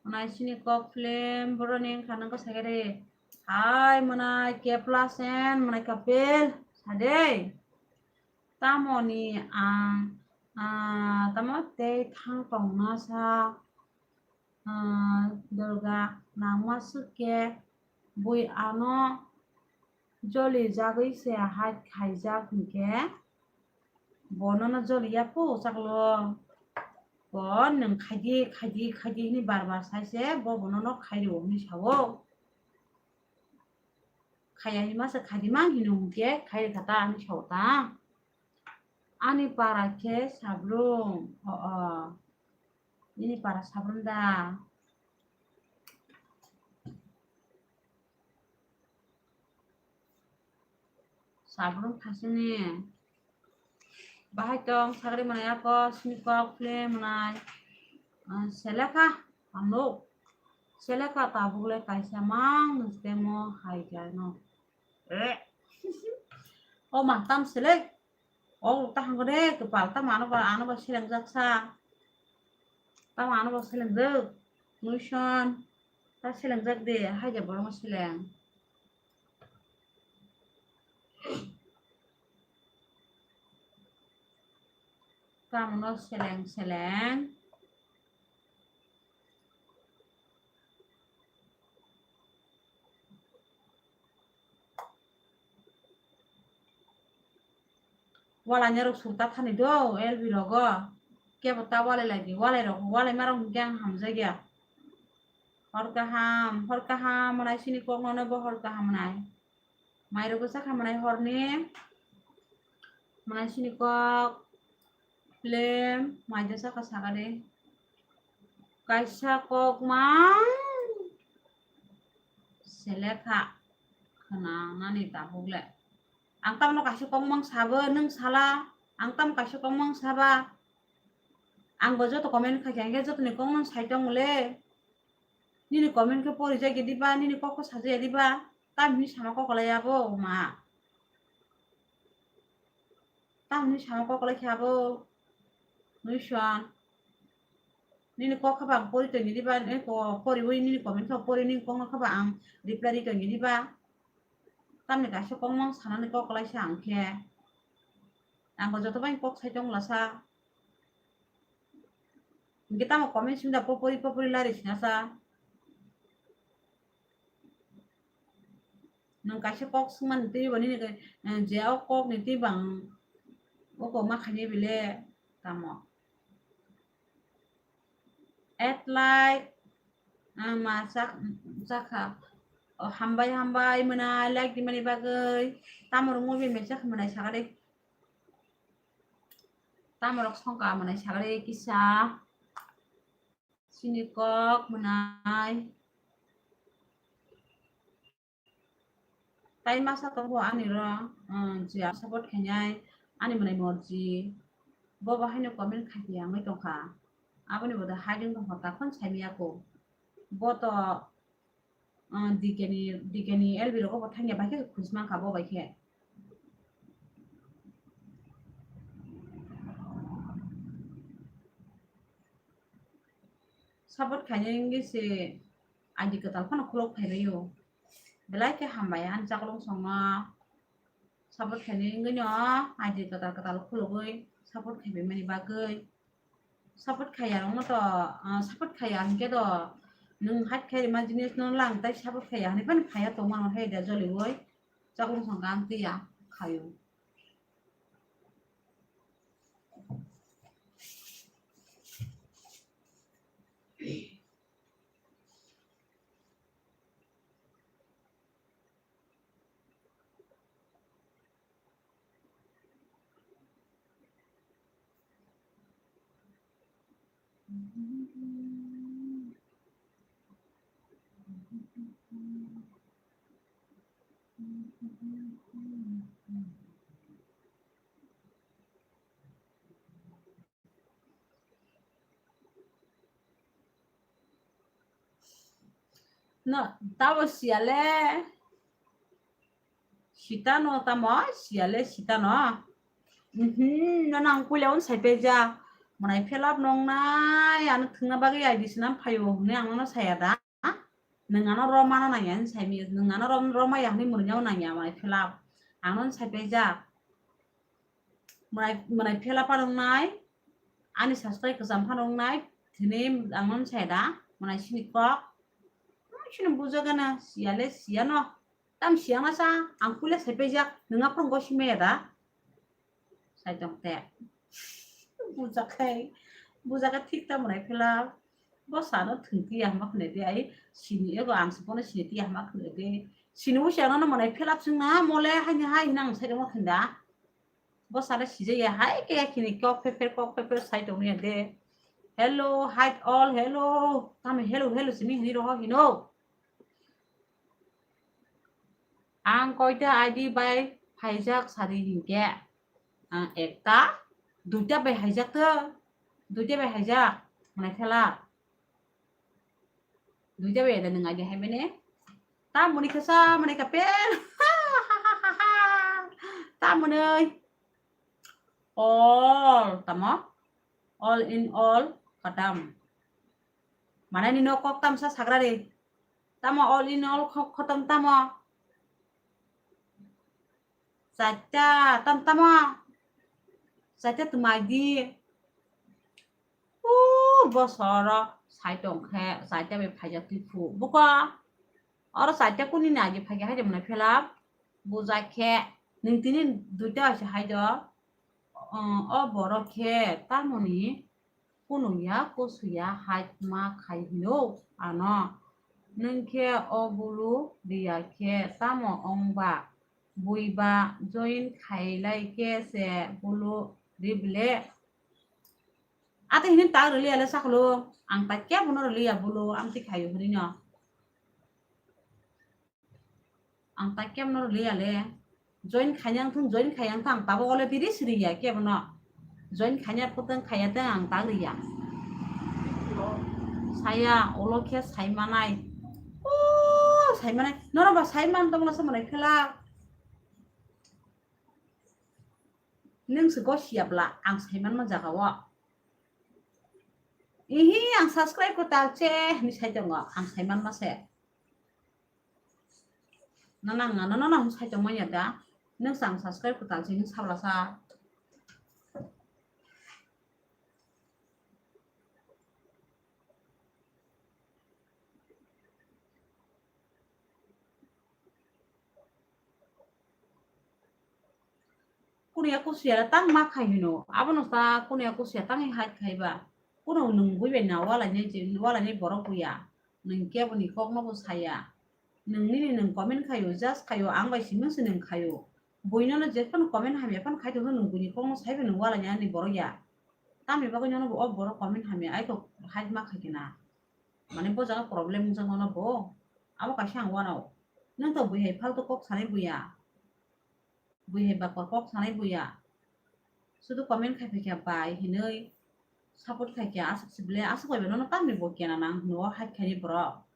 Mwnai sini kok film, boro neng kha nang ko sakali. Hai mwnai Keplasen, mwnai Kapil. Sadei. Tamoni ang, ah, tamo tei thang tongna sa. Ah, Durga nangma swk khe bui ano joli jagwi se hai khaijak hinkhe bonono joli ya phu chaklo. Bo nwng khaidi, khaidi, khaidi hwnwi bar bar sai se bo bonono khai rwo hwnwi sao. Khaya hima se khaidi mang hino hwnkhe khai rwkha ta hwnwi sao ta. Ani para khe Sabrum. O, o. Nini para Sabrum da? Sabrum thasini. Bahai tong sagri manai ako sini kok film manai. Ah, selekha, amo. Selekha tabuk le kaisa mang nustemo hai jai no. Eh. O ma tam selek. O ta hango de kepal ta mano ba ano ba selengjak sa. Ta mano ba selengjak. Nuison. Ta selengjak de hai ja borok seleng. Kamono seleng seleng. Walai narok sung ta thani do L B rogo. Kebo ta walai lai di. Walai rok, walai marok hwnkhe ang hamjakya. Hor kaham, hor kaham, mwnai sini kokno no bo hor kaham mwnai. Mai rok sakha mwnai horni. Mwnai sini kok. Film, mai de sakha sakha de. Kaisa kok mang. Selekha. Khna nani tabuk le. Ang tamno kaisa kok mang sabo, nwng sala. Ang tam kaisa kok mang saba. Ang bo joto comment khaikha, hwnkhe jotoni kok mang sai tong le. Nini comment khe pori jagya diba, nini kok khe sajaya diba, tam hinwi sama kok lai abo ma. Tam hinwi sama kok lai khe abo. Nuison. Nini kok khe ba ang pori tongya diba, eh, ko-, poriwi nini comment khe pori nini kokno khe ba ang reply ri tongya diba. Tamni kaisa kok mang sanani kok lai sa ang khe. Ang bo joto bai kok sai tong lasa. Hingke tamo comment simi da popori popori lari sina sa. Nwng kaisa kok swngmani twi bo nini, eh, je o kok ni twi bang o kok ma khaini bile tamo. At like, ah, ma sak-, sakha. O, hambai, hambai, mwnai like di mani bagwi. Tamo rwngwi bai mesa khe mwnai sakha de. Tamorok songka mwnai sagre kisa. Sini kok mwnai. Tai masa tongo ani ro, um, je ang support khainai ani mwnai morji. Bo bo haino comment khai ya wngwi tongkha. Aboni bodo hiding tongkha, takhon saimiyako. Bo to Ah, D K ni, D K ni L B rogo bo thangya bai khe khus mankha bo bai khe. Support khainai wngwi se I D kwtal phano khulok phaibaio. Belai khe hambai ani chaklong songno. Support khainai wngwi no I D kwtal kwtal khulogwi support khaibai mani bagwi. Support khaiya rokno to, ah, support khaiya hinkhe to nwng hait khe rima jinis no lang tai support khaiya hinwi phano khaiya tongmano hai da joliui chaklong song kang twiya khaio. No, tabo siyale. Sitano tamo, siyale sitano. Mhm, no nang puila un sai peja. Mwnai felap nong nai, ano thwngna bagwi I D sinam phaio, hwnwi ang nono saya da. Nwng ano romano nangya, hwnwi sai mi, nwng ano rom-, romaya hwnwi mwnwi nangya, mwnai felap. Ang nono sai peja. Mwnai, mwnai phela phanwngnai, ani subscribe kwcham phanwngnai, thini ang non sai da, mwnai sini kok. Hmm, sini bujagana, siyale siyano. Tam siyana sa, ang kule sai pejak, nwnga phone go simaya da. Sai tong te. Bujakhai, bujakha thik ta mwnai phela. Bo sano thwng tiya hama khne de ai, sini ego ang se bono sini tiya hama khne de. Sini usi ano mwnai phela singna, mole haini hai nang sai tong khinda. Bo sara sijaya hai khe yakini kok phe phe, kok phe phe sai tongya de. Hello, hi all, hello. Tamo hello, hello simi hini roho hino. Ang koita I D bai phaijak sari hinkhe? Ang ekta, duita bai haijak to. Duita bai haijak. Manai thela. Duita bai ada nung I D hai mene. Tamoni khasa, mane kapen. Tamoni. All, tamo? All in all, khatam. Mane nino kok tamsa sagra de. Tamo all in all kho-, khotom tamo? Chaita, tam tamo? Chaita tumai di. Uh, bosoro sai tong khe, chaita bai phaijak twi phu. Buko, oro chaita kuni ni agi phaikha hai de mwnai phela. Bujak khe, nung tini duita se hai do. O, o borok khe tamoni kunuya kusuya hai ma khai hino ano. Nung khe o bulu riya khe tamo ong ba? Bui ba join khai lai khe se bulu ri ble. Ate hini tak rwliya le saklo, ang tak kebo no rwliya bulu, amtwi khayo hwnwi no. Ang tak kebo no rwliya le. Join khainang thung, join khainang thung, ang tabuk ole tiri siriya kebo no. Join khaina putang khaya tang ang tak riya. Saya, olo khe sai manai. O, sai manai. Noro ba sai man tongla sa manai khela. Nung se gosiya bla, ang sai man ma jaga o. Ihi, ang subscribe ko tal che, ni sai tongo, ang sai man ma se. Nana, nana, nana, hwn sai tongmani ya da. Nung sang subscribe kwtal se, nung sabla sa. Kunuya kusuya tang ma khai hino. Abono sa kunuya kusuya tang hai khai ba. Kuno nung bui bai na wala ni je, wala ni borok buya. Nung kebo ni kok no bo saya. Nung nini nung comment khayo, just khayo, ang bai simi se nung khayo. Buino no jephano comment hamya phano khai tongkhe nung buini kokno saibai nung wala ni ani borok ya. Tamni bagwi nono bo o borok comment hamya ai kok hai ma khai khe na. Mane bo jaga problem wngjakno no bo. Abo kaisa ang wanao. Nung to bui hai faltu kok sanai buya. Bui hai bakor kok sanai buya. Sudu comment khai phaikha bai hinui support khaikha aswk sible aswk bai nono tamni bo kena nang hwnwi o hai khaini borok.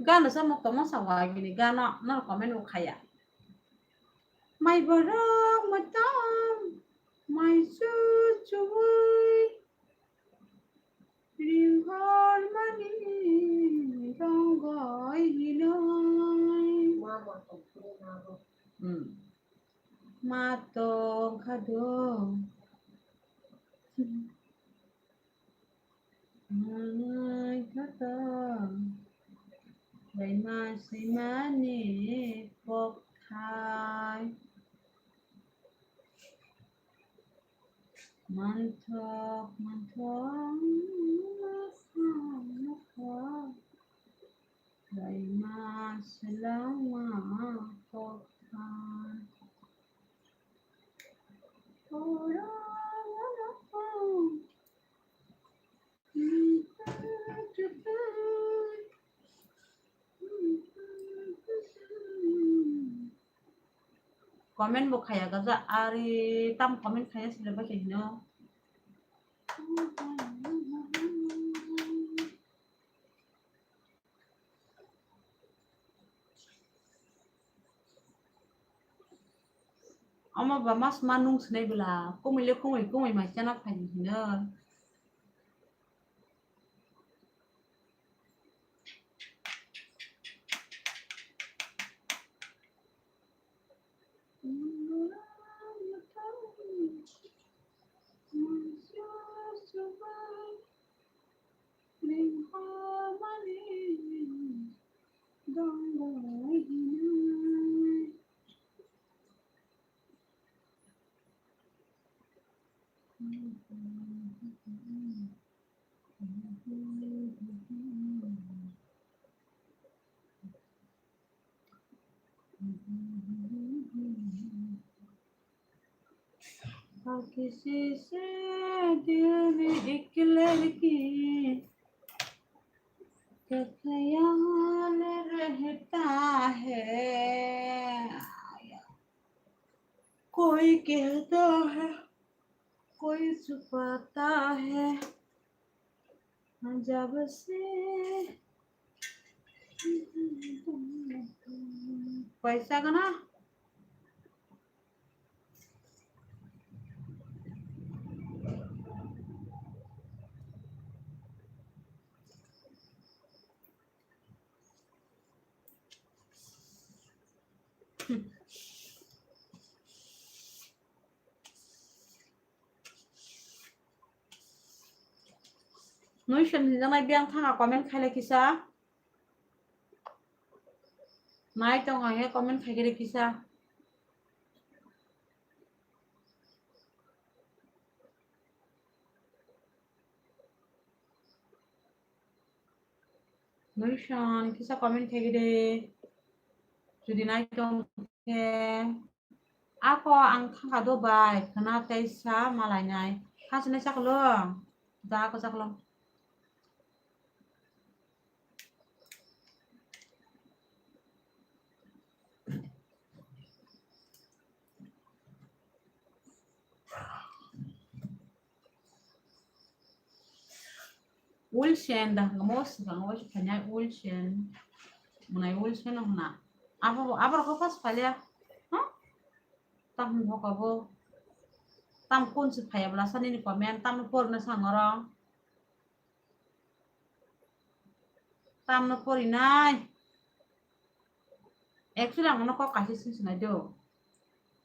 Gana sa mokto masa wa gini gana na comment bo khaya. Mai borok matam mai su chuwi ringhor mani dongoi hinoi. Hmm. Ma tong kha do. Mangai kha do. Laima sima ni kok thai. Manthok, manthok, manthok. Laima selangma kokthai. Comment bo khaya gaja ari tam comment khaya sile ba hino. Omo ba mas ma nung sinai bwla, kumui le kumui, kumui mai chana phai hino. किसी से दिल में एक लड़की का ख्याल रहता है, कोई कहता है, कोई छुपाता है। जब से पैसा का ना। Nui sem ni janai biang thanga comment khaile kisa. Nai tong ang he comment khaigere kisa. Nui song kisa comment khaigere. Jodi nai tong khe. Ako ang thangka do bai, khna tei sa malainai. Khasinai saklo, da ako saklo. Ulsen da hwnkhe mo swkang o se phainai ulsen. Mwnai ulsen no hwna. Abo, abo rok khe pas phalia. Ha? Tam hwn bokabo. Tam kun se phaiya bwla sa nini comment tam no porno sang oro. Tam no porinai. Actually, ang no kok kaisa sing sinai do.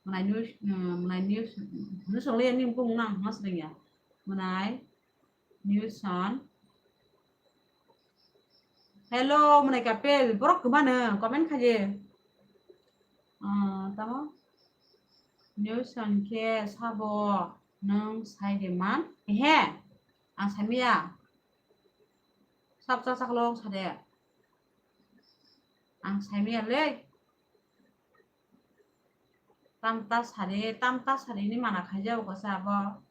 Mwnai news, mm, mwnai news, mm, news only ani bung nang mas ringya. Mwnai news on. Hello, mwnai kapel, borok kwmano comment khaje. Ah, tamo? News on khe sabo nung sai de man. Ehe, ang samiya. Sab cha chaklong sade. Ang saimaya le. Tamta sari, tamta sari ni mana khaijao kasa abo.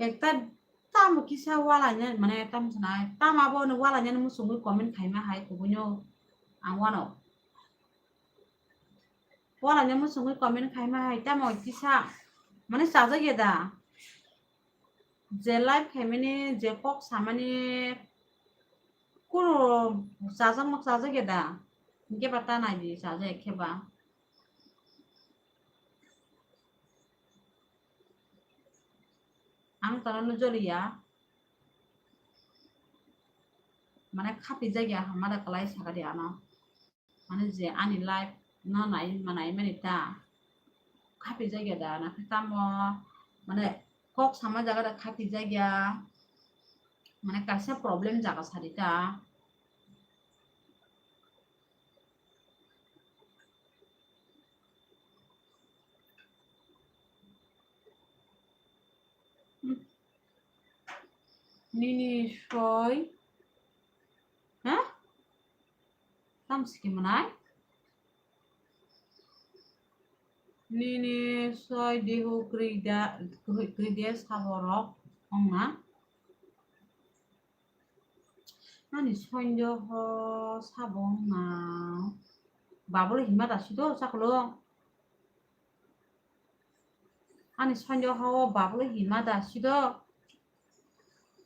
Ekta tamo kisa wala nya, mane tamo sana, tamo abo no wala nya no musungwi comment khaima hai kubuino ang wano. Pora ni muchungwi comment khaima hai tamo kisa mane chajak ya da. Je live khaimani je kok samani kuro chajak mak chajak ya da. Hinkhe ba ta nai di chajak khe ba. Ang tano no joliya. Mane khapi jagya hamada kalai sakadi ano. Mane je ani live no nai manai mani ta. Khapi jagya da na khe tamo mane kok sama jaga da khapi jagya. Mane kaisa problem jaga sadi ta. Nini soi. Ha? Tam siki manai? Nini soi dehu krida, kride saborok ongna. Nani sonjo ho sabo ongna. Babule hima da sido saklo. Ani sonjo ho babule hima da sido.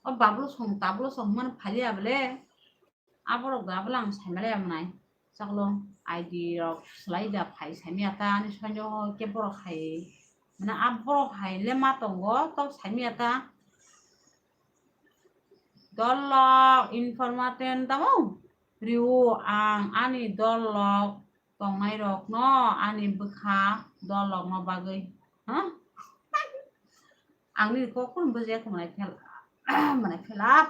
O babulu song tabulu song man phali abele. Aborok da abele ang saimale amnai. Saklo I D rok slai da phai saimya ta ani sonjo ho ke borok hai. Mane aborok hai le ma tongo to saimya ta. Dolok information tamo riu ang ani dolok tongnai rok no ani bwkha dolok no bagwi. Ha? Ang ni kok kun bujia khe manai phel manai phel up.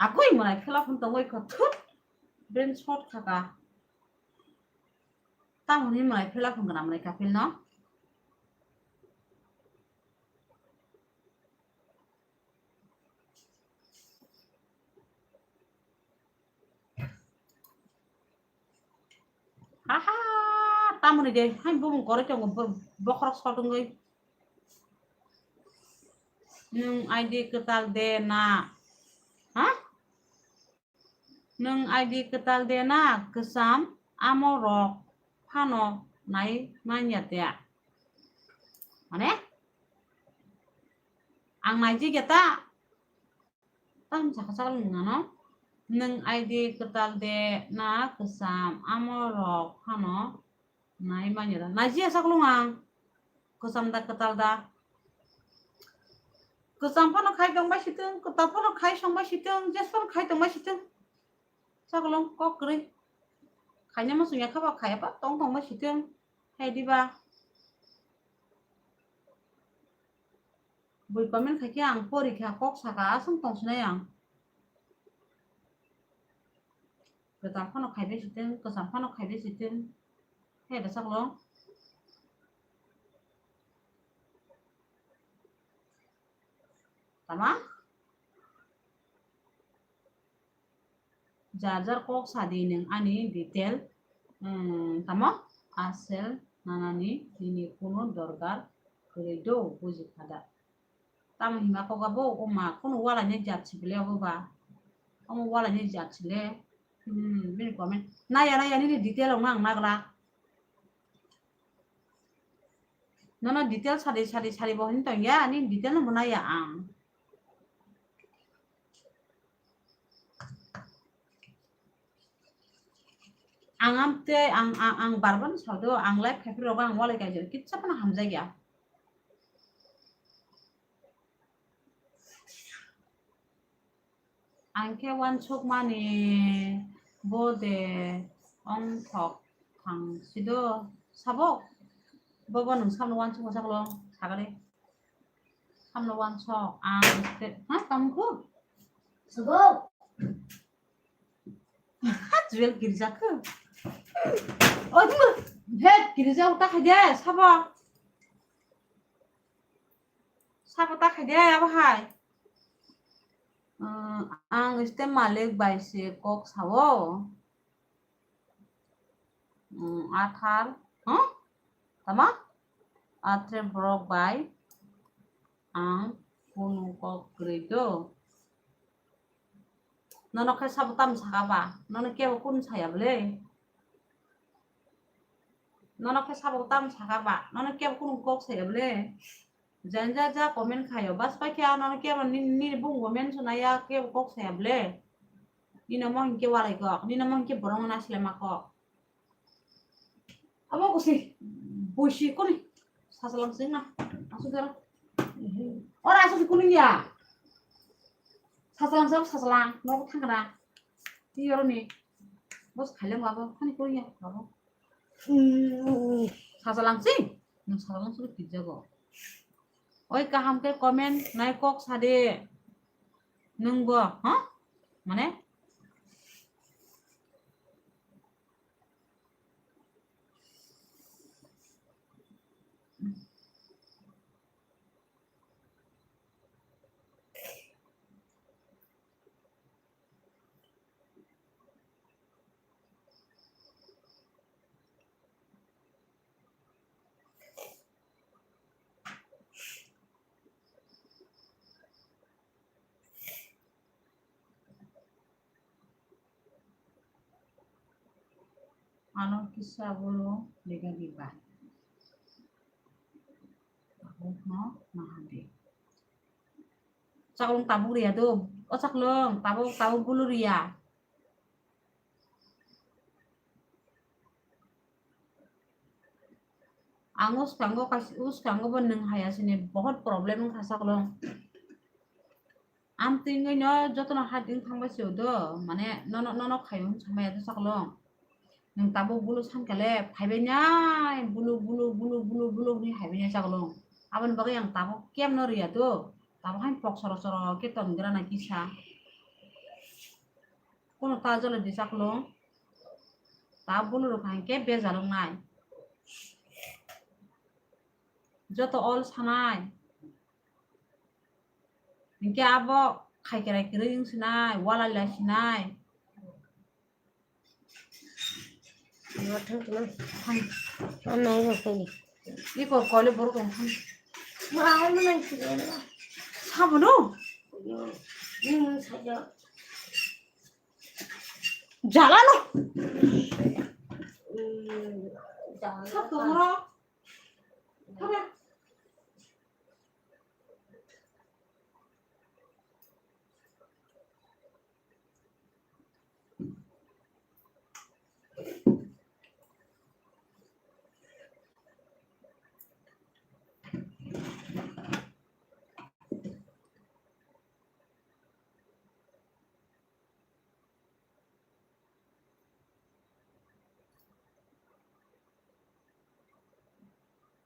Agoi manai phel up hwn tongoi kho thut. Brain short khaka. Tamoni manai phel up hwn gana manai kapil no. Aha, tamoni de, hai bumung koroi tongo, bo-, bokhorok sotongoi. Nwng I D kwtal de na? Ha? Nwng I D kwtal de na kwcham amo rok phano nai manya de? Mane? Ang naijikya ta? Tam saka saka lwng nano. Nwng I D kwtal de na kwcham amo rok phano nai manya da? Naijiya saklung ang. Kwcham da kwtal da. Kwcham phano khai tong bai sitwng, kwtal phano khai song bai sitwng, jes phano khai tong bai sitwng. Saklung kok kwrwi. Khaina ma sungya khaba khaya ba tong tong bai sitwng. Hai diba? Bui comment khaikhe ang porikha kok saka aswng tongsinai ang. Kwtal phano khaibai sitwng, kwcham phano khaibai sitwng. He da saklo. Tama? Jar jar kok sadi nwng ani detail, um, tamo aswk nanani nini kunu dorkar kwrwi do buji khada. Tamo hima kok abo o ma kunu walaini jat sibile obo ba. Omo walaini jat sile. Hmm, bini comment. Naya naya nini detail ongna ang nagra. Nono detail sari sari sari bo hin tong ya, ani detail no bo naya ang. Ang am te ang, ang, ang barban sado, ang live khaiphi rogo ang walai kaijak kitsa phano hamjak ya. Ang khe wansukmani bo de ongthok thang sido sabo. Bobo nwng samno wansukma saklo sagale. Samno wansok ang te, ha, tamo kho? Sabo. Ha, Jewel girja kho. Oi, tu, he, girja uta khai de, sabo. Sabo ta khai de, abo hai. Hmm, ang este malik bai se kok sao. Hmm, athar, huh? Tama? Atre borok bai ang kunu kok kwrwi do. Nono khe sabo tam saka ba? Nono kebo kun saya bole? Nono khe sabo tam saka ba? Nono kebo kun kok saya bole? Janja ja comment khayo. Bas pai khe ano kebo ni, ni bung comment sunaya kebo kok saya bole? Nino mo hinkhe walai kok. Nino mo hinkhe borok no nasilema kok. Abo kusi, buisi kuni, sasalang sing na, asu dara. Ora asu si kuning ya. Sasalang sa, sasalang, no thang na. Ti yoro ni. Bos khailem abo, kani kuning ya, abo. Sasalang sing, no sasalang sing pizza go. Oi kaham ke comment nai kok sade. Nungbo, ha? Mane? Ano kisa bolo lega diba. Tabuk no maha de. Chaklong tabuk riya do. O chaklong tabuk, tabuk bulu riya. Ang o swkango kaisa, o swkango bo nwng haya sini bohot problem wngkha chaklong. Amtwi wngwi no jotono hati wng thangbai se do, mane nono, nono khaio wng samaya do chaklong. Nwng tabuk bulu sankale phaibai nai, bulu, bulu, bulu, bulu, bulu hwnwi haibai nai chaklong. Aboni bagwi ang tabuk kemno riya do, tabuk haino pok soro soro khe tongra nai kisa. Kono ta jole di chaklong. Ta bulu rok hai khe bejal wngnai. Joto ol sanai. Hinkhe abo khai kerai kwrwi wng sinai, walai lai sinai. Hai. Iko kole borok hai. Sabono? Jalano. Sab tongro.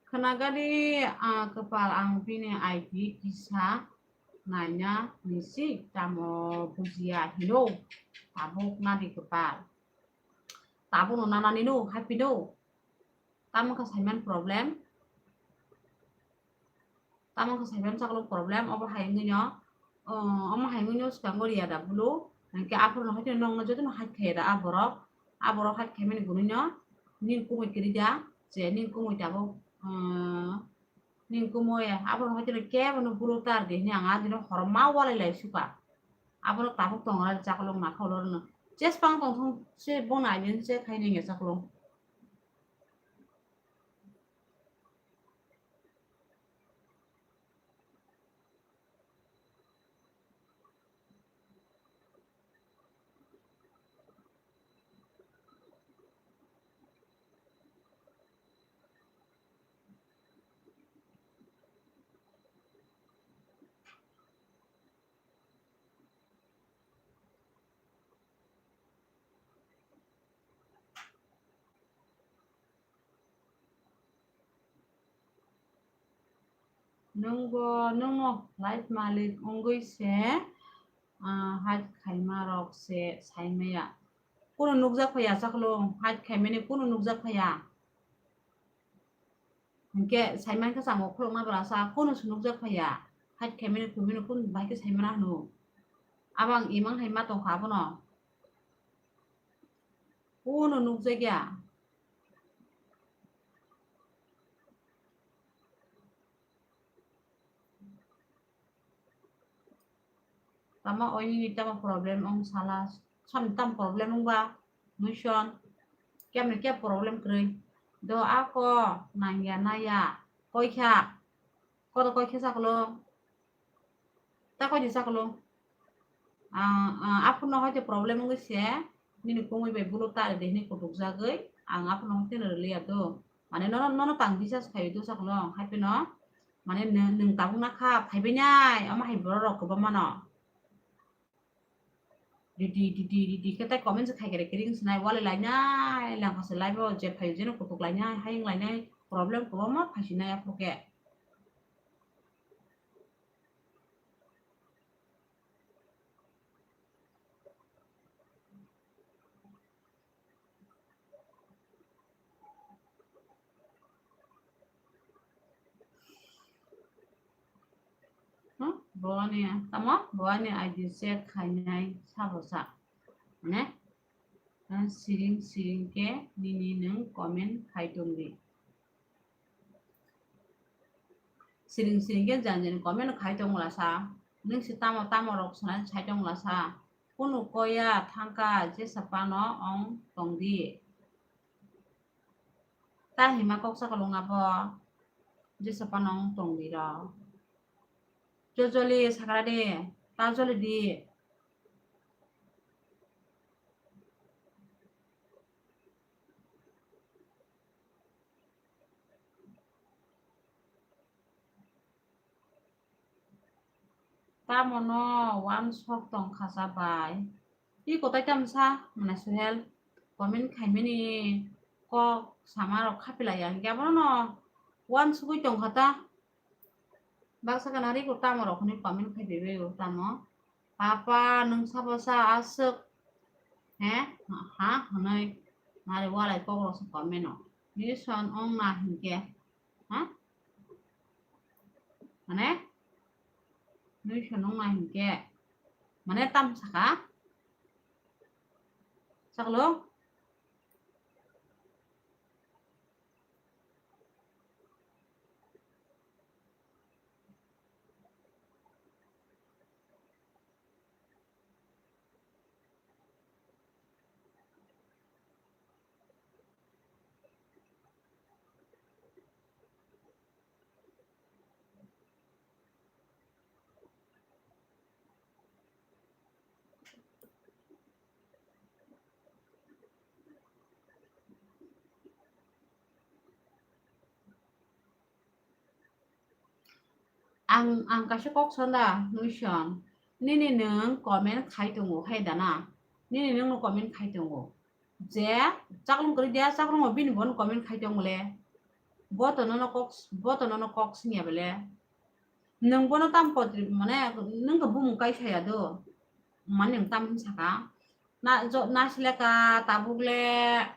Khwnagadi, ah, kwpal ang bini I D kisa naina nisi tamo bujiya hino. Tabuk nadi kwpal. Tabukno nanani no, happy no. Tamo kha saiman problem. Tamo khe saiman chaklong problem, obo hai wngwi no, o, omo hai wngwi no swkango riya da bulu, hinkhe aphuru no haikhe nokno jotono hak khaiya da a borok, a borok hak khaimani hwnwi no, nini kumui kwrwi da, je nini kumui tabuk, o, nini kumui aphuru no haikhe no kebo no bulu tar di hwnwi ang a dino horo ma walai lai suka, abono tabuk tongo chaklong nakholo rwno, chespang tongthung se bono aidin se khaini wngya chaklong. Nwngbo, nwngno life malik wngwi se, ah, haj khaima rok se saimaya. Kunu nukjak phaiya chaklong, haj khaimani kunu nukjak phaiya. Hinkhe saimankhe chamo khulukna bwlasa kunu se nukjak phaiya. Haj khaimani khumino kunu bahai khe saimana hwno. Abang imang hai ma tongkha abono. Kunu nukjakya. Tamo oini tamo problem wng sala, sam tam problem wngba, nuison, kemni ke problem kwrwi. Do ako nangya naya, koikha, kodo koikha saklo, ta koidi saklo. Ang, ang aphuru no hoite problem wngwi se, nini kumui bai bulu ta de hini kutuk jagwi, ang aphuru no hoite no rwliya do. Mane nono, nono tang bisas khai do saklo, hai pheno, mane nw-, nwng tabuk nakha, phaibai nai, omo hai borok rok kwbangma no. Didi, didi, didi khe tai comment se khai kere kering sinai, wale lainai, langkha se live o je phaio jeno kutuk lainai, hayung lainai, problem kwbangma phaisinai aphuru khe. Hmm? Boni, tamo? Boni I D check khainai sabo sa. Ne? Ang siring siring khe nini nwng comment khai tongdi. Siring siring khe jan jan comment khai tongla sa. Nwng se tamo tamo rok sanai sai tongla sa. Kunu koya thangka jesa phano ong tongdi. Ta hima kok sakalung abo jesa phano ong tongdi ro. Jojoli sakra de, ta joli di. Tamo no wan sok tong kha sa bai. I kotai tam sa, mane Suhel, comment khaimani kok sama rok khapilai ya, hinkhe abono no wan sugui tong kha ta. Baksa kana ri ko tamo rok hwnwi comment khai phaibai o tamo. Papa, nwng sabo sa aswk. He? Ha? Hwnwi. Nari walai kok rok se comment o. Nison ong na hinkhe. Ha? Mane? Nison ong na hinkhe. Mane tam saka? Saklo? Ang, ang kaisa kok sanda, Nuison. Nini nwng comment khai tongo, hai dana? Nini nwng no comment khai tongo. Je, chaklung kwrwi dia, chaklung o bini bono comment khai tongo le. Bo to nono kok, bo to nono kok singya bele. Nwng bono tam potri, mane, nwng to bumung kai saya do. Mane nwng tam hin saka. Na, jo, na sile ka, tabuk le,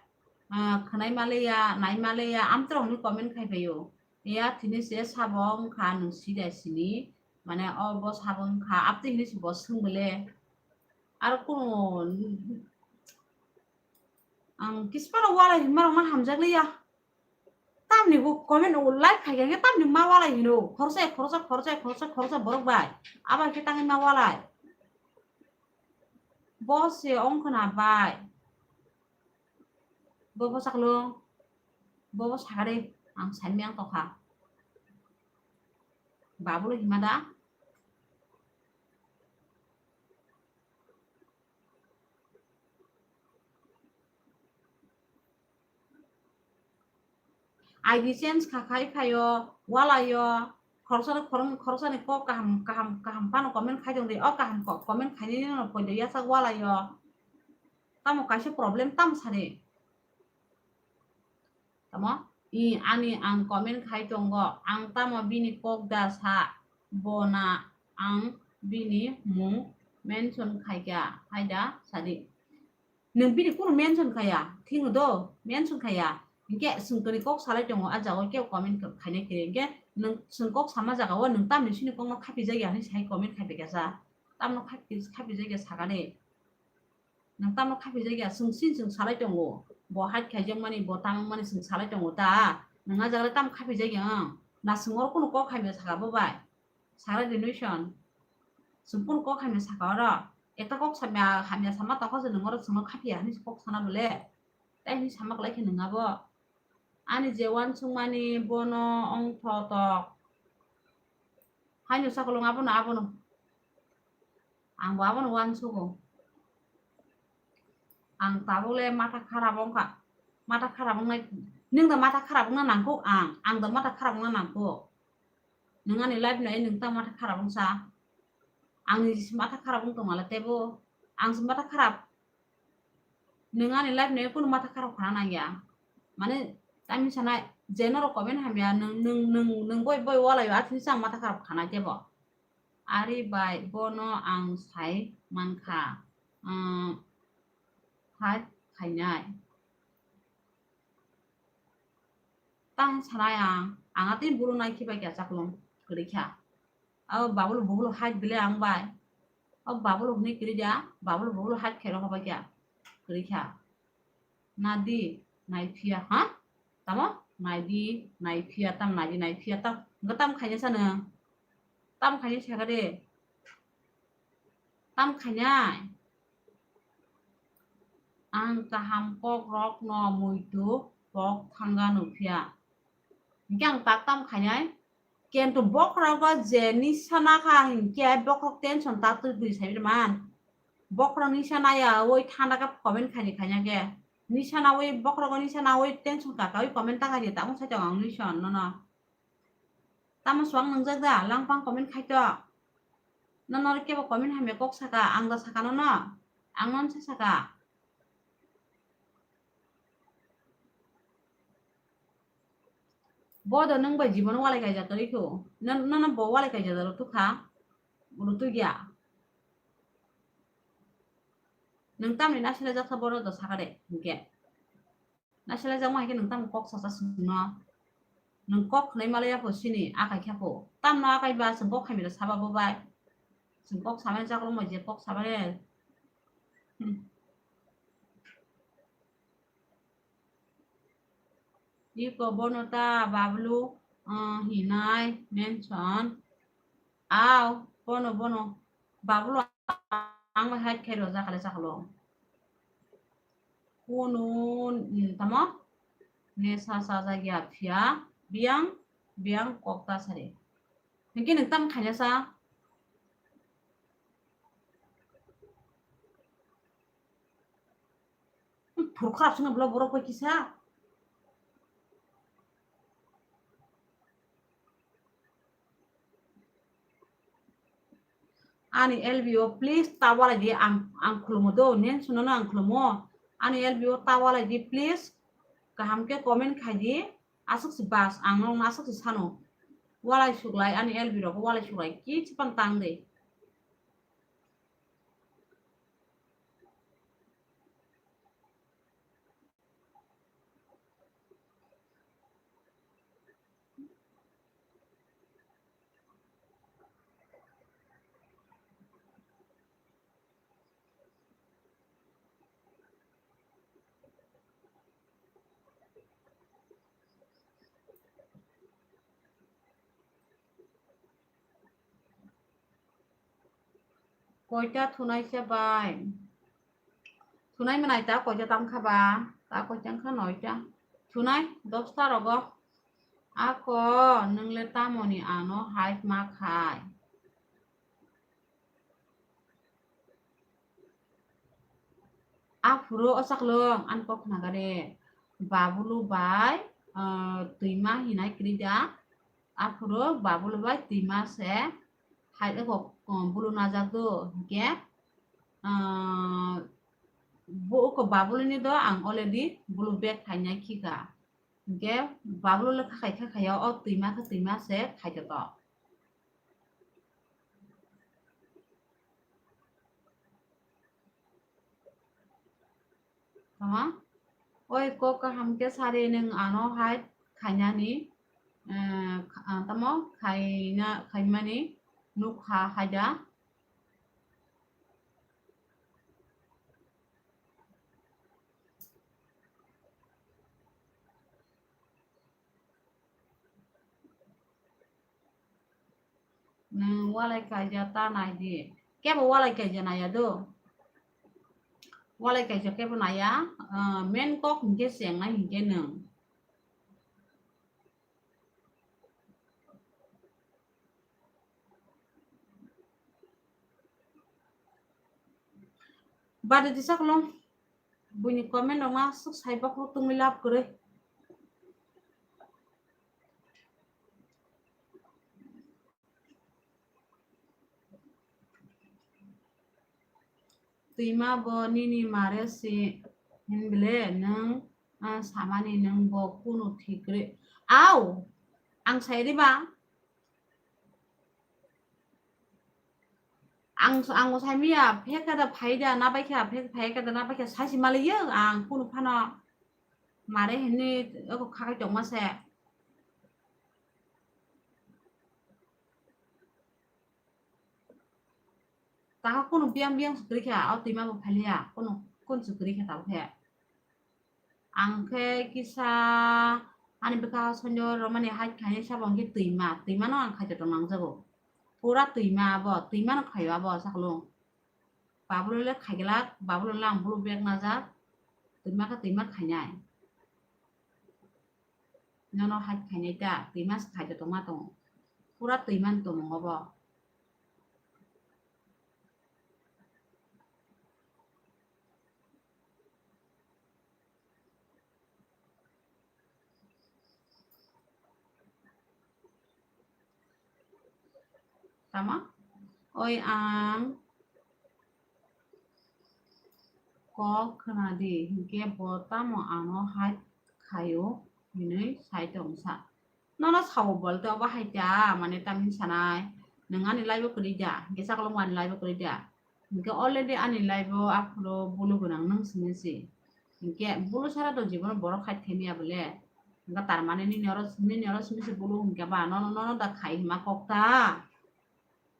ah, khwnai maliya, nai maliya, amtwrok hwnwi comment khai phaio. Ya, thini se sabo wngkha nwng sida sini, mane, o bo sabo wngkha, aptwi hwnwi se bo swng bele. Aro kunu, ang kisphano walai hinmarokno hamjakliya. Tamni bo comment o like khai khe tamni ma walai hino. Khoroksa, khoroksa, khoroksa, khoroksa, khoroksa borok bai. Abo khe tangwi ma walai. Bo se ongkhna bai. Bo bo saklo. Bo bo sakare ang saimya tokha. Babulo hima da. I D change kha khai phaio, walaio, khoroksa ni khorang, khoroksa ni kok kaham, kaham, kaham phano comment khai tong di, o kaham kok comment khainai no poito yasak walaio. Tamo kaisa problem tam sari. Tamo, i ani ang comment khai tongo, ang tamo bini kok da sa, bona ang bini mung mention khaikha, hai da sadi. Nwng bini kunu mention khaya, thing do, mention khaya. Hinkhe swng toni kok salai tongo, a jaga khe comment khainai khe, hinkhe nwng swng kok sama jaga o nwng tamni sini kokno khapijak ya hinwi sai comment khai phaikha sa. Tamno khapi-, khapijak ya sakani. Nwng tamno khapijak ya, swng sin swng salai tongo. Bo hide khaijakmani, bo tangmani swng salai tongo ta. Nwng a jaga le tamo khapijak ya, ang. Na swng oro kunu kok khaimya saka bo bai. Sara di Nuison. Chwng kok hamya saka oro. Ekta kok samya, hamya sama tongkha se nwng oro chwngno khaphiya hinwi se kok sana bole. Tai hinwi sama kwlai khe nwng abo. Ani je uansukmani bono ongthotok. Haino sakolong abono, abono. Angbo abono uansugo. Ang tabuk le matha kharap wngkha. Matha kharap wngnai. Nwng da matha kharap wngna nangkuk ang. Ang da matha kharap wngna nangkuk. Nwng ani life nai nwng ta matha kharap wngsa. Ang ni matha kharap wng tongmale tebo. Ang se matha kharap. Nwng ani life nai kunu matha kharap khana nangya. Mane, tami sanai, je norok comment hamya, nwng, nwng, nwng, nwng boi, boi walaio, athini se ang matha kharap khana tebo. Ari bai bono ang sai mankha. Umm, hai khainai. Tang sanai ang, ang atini bulu nai khibai kya chaklong, kwrwi kha. Abo babulu, bubulu hai bile ang bai. Abo babulu hwnwi kwrwi da, babulu, bubulu hai khairok hobai kya, kwrwi kha. Nadi, naiphiya, ha? Tamo? Naidi, naiphiya, tam, nadi, naiphiya, tam. Hwnkhe tam khaina sa nwng? Tam khaina sakha de. Tam khainai? Ang kaham kok rok no muitu pok thanga nukphiya. Hwnkhe ang tak tam khainai? Kento bokhorogo je nisa nakha hinkhe bokhorok tension ta twi twi sai man. Bokhorok nisa naya oi thanda khe comment khaidi khaina khe. Nisa nawi bokhorogo nisa nawi tension kaka oi comment ta khaidi tamo sai tongo ang nisa nono. Tamo swang nwngjak da langpang comment khai to. Nono kebo comment hamya kok saka ang da saka nono. Ang non sa saka. Bo do nwng bai jibono walai kaijak kwrwi kho. Nono bo walai kaijak da rutuk kha. Rutuk ya. Nwng tamni nasilai jaksa bono do saka de hinkhe. Nasilai jakma hinkhe nwng tamo kok sasa swngno. Nwng kok khwnai malaya pho sini akai kha pho. Tamno akai ba chwng kok khaimira saba bo bai. Chwng kok samani jakrok mo je kok samani. Hmm. Iko bono ta bablu, uh, hinai mention. Aw, bono, bono. Bablu ang bai hai khairo jakale jakalo. Kunu, mm, tamo? Nesa sajagya phiya, biyang, biyang kok ta sari. Hinkhe nwng tam khaina sa? Phuru kharap sino bwla borok bai kisa. Ani L B O please ta walai di, ang, ang khulumo do, nen sunono ang khulumo. Ani L B O ta walai di please. Kaham khe comment khai di. Aswk se bas, ang nokno aswk se sano. Walai suklai, ani L B rok walai suklai, kichipang tang de. Koita thunai se bai? Thunai manai ta koita tang kha ba? Ta koita wngkha noita. Thunai dosta rogo. Ako, nwng le tamoni ano hai ma khai? Aphuru o chaklwng ani kok khna gari. Babulu bai, ah, twima hinai kwrwi da. Aphuru babulu bai twima se hai eko, ah, bulu najak do. Hinkhe, ah, bo oko babulu ni do ang already bulu bag khainai khika. Hinkhe babulu le khakai khakai o twima khe twima se khai to to. Tama? Oi kok kaham khe sari nwng ano hai khainani, eh, kha-, tamo khaina, khaimani nukha haida. Nwng walai kaija ta nai di. Kebo walai kaija naiya do. Walai kaija kebo naiya. Ah, main kok hinkhe chengnai hinkhe nwng. Bade di saklong. Buini comment rok ma aswk sai bokhorok tongwi lab kwrwi. Twima bo nini mare si hinbele nwng, ah, samani nwng bo kunu thik re. Au, ang sai riba. Ang, ang bo saimaya, phek kada phaida, na baikha, phek phai kada, na baikha, saisi maliya, ang kunu phano mare hinwi eko khakai tongma se. Taka kunu biyang biyang se kwrwi kha, o twima bo phaliya, kunu, kunu se kwrwi kha tabukhe. Ang khe kisa ani bwkha sonjo romani hai khaini sabo hwnkhe twima, twima no ang khaito tong nangjago. Pura twima abo, twima no khaio abo saklung. Babulo le khaiglak, babulo le ang bulu bag najak, twima khe twima khainai. Nono hai khainai ta, twima se khaito tongma tongo. Pura twima ni tongmung obo. Tama? Oi ang kok khna di, hinkhe bo tamo ano hai khaio hinwi sai tongsa. Nono sao bolte obo hai ta, mane tamni sanai. Nwng ani live o kwrwi da, hinkhe saklong ani live o kwrwi da. Hinkhe already ani live o aphuru bulu gwnang nwng simi si. Hinkhe bulu sara to jibono borok khai themya bole. Hinkhe tar mane nini oro, nini oro simi si bulu hinkhe ba nono, nono da khai hima kok ta.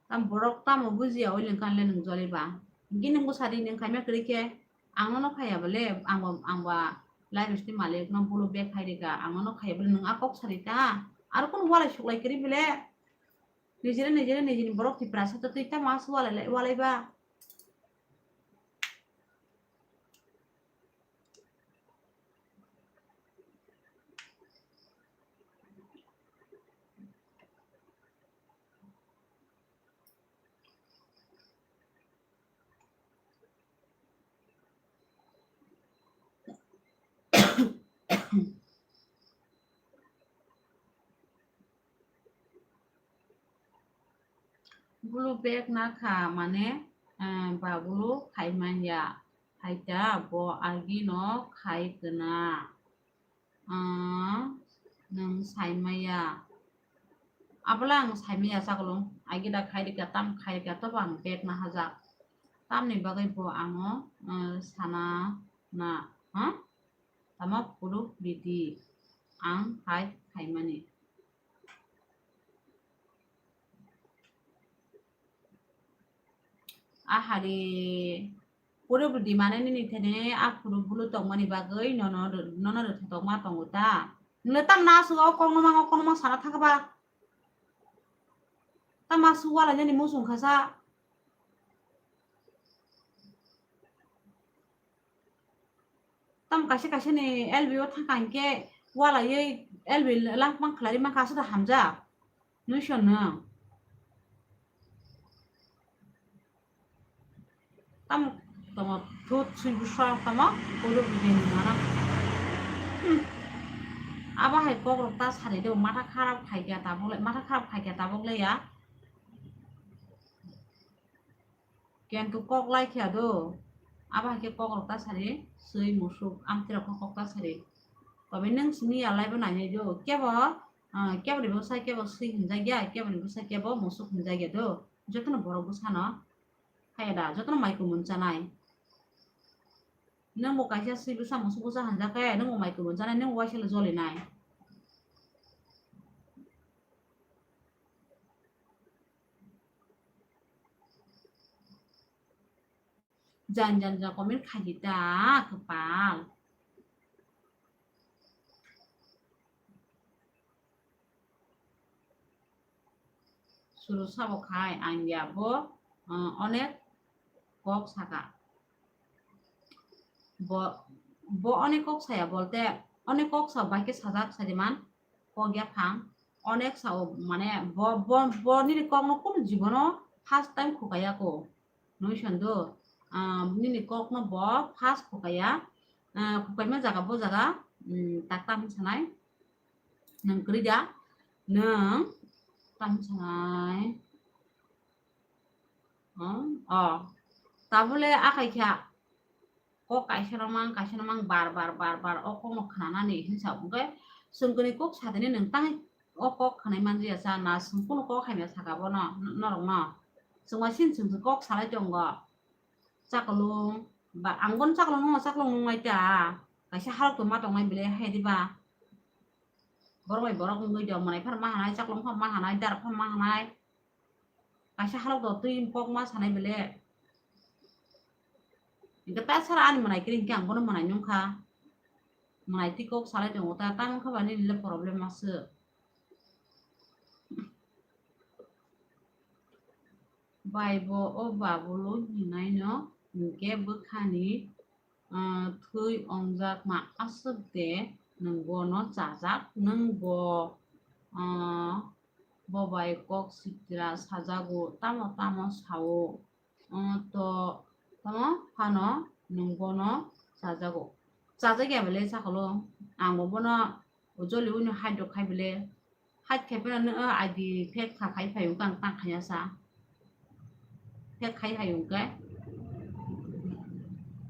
Tam borok tamo bujiya oi lengkha le nwng joliba. Hinkhe nwng bwsadi nwng khaima kwrwi khe ang nono khaiya bole, ang bo, ang ba live ni malik no bulu bag khai rika, ang nono khaiya bole nwng a kok sari ta. Aro kunu walai suklai kwrwi bole. Nijire, nijire, nijini borok Tiprasa to twi tamo aswk walai, walai ba. Bulu bag na kha mane, eh, ba bulu khai manya. Hai ta bo agi no khai kwna. Ah, nwng saimaya. Abola ang saimaya saklung. Agi da khai rika, tam khai rika, tobo ang bag na hajak. Tamni bagwi bo ano, eh, sana na, ha? Tamo phuru ridi. Ang hai khaimani. Ahari, puro bwdwi mane nini thene aphuru bulu tongmani bagwi nono, nono rwthotok ma tongo ta? Nwle tam na aswk o kokno mang, o kokno mang sana thangkha ba? Tam aswk wala nini muchung khasa? Tam kaisa kaisa ni L B o thangkha hinkhe walaiwi L B langmang khlai mankha aswk da hamjak. Nwng sio nwng. Tam tamo thut sui bwsa tamo kodo bini mana. Hmm. Abo hai kok rok ta sari do, matha kharap khai kya tabuk le, matha kharap khai kya tabuk le ya. Kintu kok lai kha do. Abo hai khe kok rok ta sari, sui musuk, amtwi rok khe kok ta sari. Tobe nwng simi ya lai bo nai nai do. Kebo, ah, kebo ni bwsa kebo sui hinjak ya, kebo ni bwsa kebo musuk hinjak ya do. Jotono borok bwsano. Haya da, jotono mai kumun chanai. Nwng bo kaisa sui bwsa musuk bwsa hinjak khe, nwng bo mai kumun chanai, nwng bo waisa le joli nai. Jan jan jan comment khaidi ta kwpal. Sabo khai ang ya bo, uh, onek kok saka. Bo, bo onek kok saya bolte, onek kok sa bai khe sajak sadiman kok ya phang. Onek sao mane bo, bo, bo nini kokno kunu jibono first time khukaya ko. Nui sondo, ah, nini kokno bo first khukaya. Ah, khukaima jaga bo jaga, mm, tak tam sanai. Nang kwrwi da? Nang tam sanai. Oh, oh. Tabole akai kha. Kok kaisa no mang, kaisa no mang, bar, bar, bar, bar, o kok no khnanani hinsa. Hwnkhe chwng kwnwi kok sadini nwng tang o kok khnai manliya cha na, chwng kunu kok haino saka bono, n-, norok no. Chwng bai sin chwng kok salai tongo. Chakolung, ba, ang bono chakolung nung, chakolung nung lai ta. Kaisa halok tongma tongnai bele hai diba. Borok bai borok wngwi do, mwnai phano ma hanai, chakolung phano ma hanai, darok phano ma hanai. Kaisa halok do twi kok ma sanai bele. Hingke ta sara ani mwnai kiri hingke ang bono mwnai nung kha. Mwnai twi kok salai tongo ta, tamo khe ba nini le problem aswk. Bai bo o babulu hinai no hingke bwkhani, ah, thwi ongjakma aswk de nwng bono chajak, nwng bo, ah, bo bai kok sitra sajago, tamo tamo sao, ah, to tamo phano nwng bono chajago. Chajak ya bele sakalo, ang bo bono joli uni hydro khai bele. Hak khe phano no, ah, I D fake kha khai phai wngkha, ang tang khanya sa. Fake khai phai wngkhe.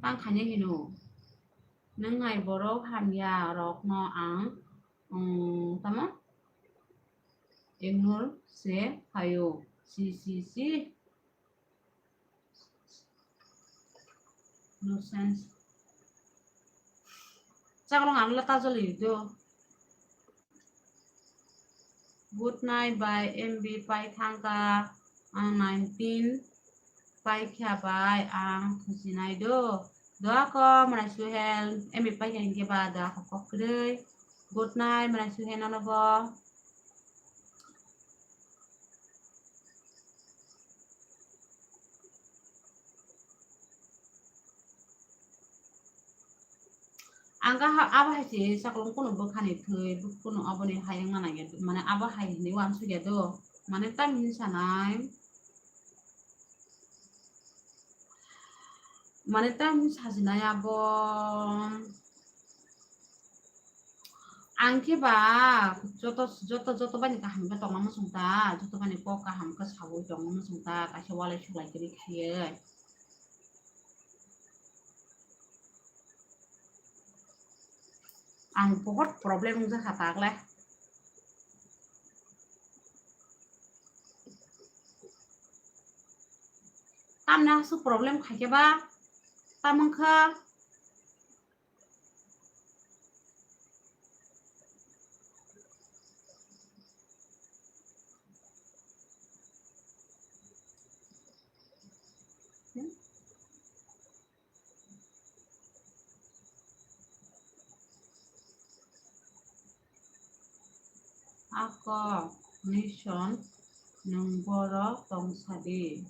Tang khanya hino. Nung hai borok hamya rok no ang, um, tamo? Ignore se phaio. Si, si, si. No sense. Chakolong ano lata joli do. Good night bai M B pai thangka ang nineteen pai kha bai ang khusinai do. Doa ko mwnai suhel M B pai kha hingke ba doa ko kok kwrwi. Good night mwnai suhel nono bo. Ang kha abo hai se chakolong kunu bwkhani thwi, kunu aboni hai wngna nangya, mane abo hai hinwi uansukya do, mane tamni hinwi sanai. Mane tamo sajinai abo. Ang khe ba joto, joto, joto bani kaham khe tongna muchung ta, joto bani kok kaham khe saui tongna muchung ta, kaisa walai suklai kwrwi khaiwi. Ang bohot problem wngjakha tagle. Tamni aswk problem khaikhe ba, tamo wngkha. Ako, nison, nwng borok tong sadi.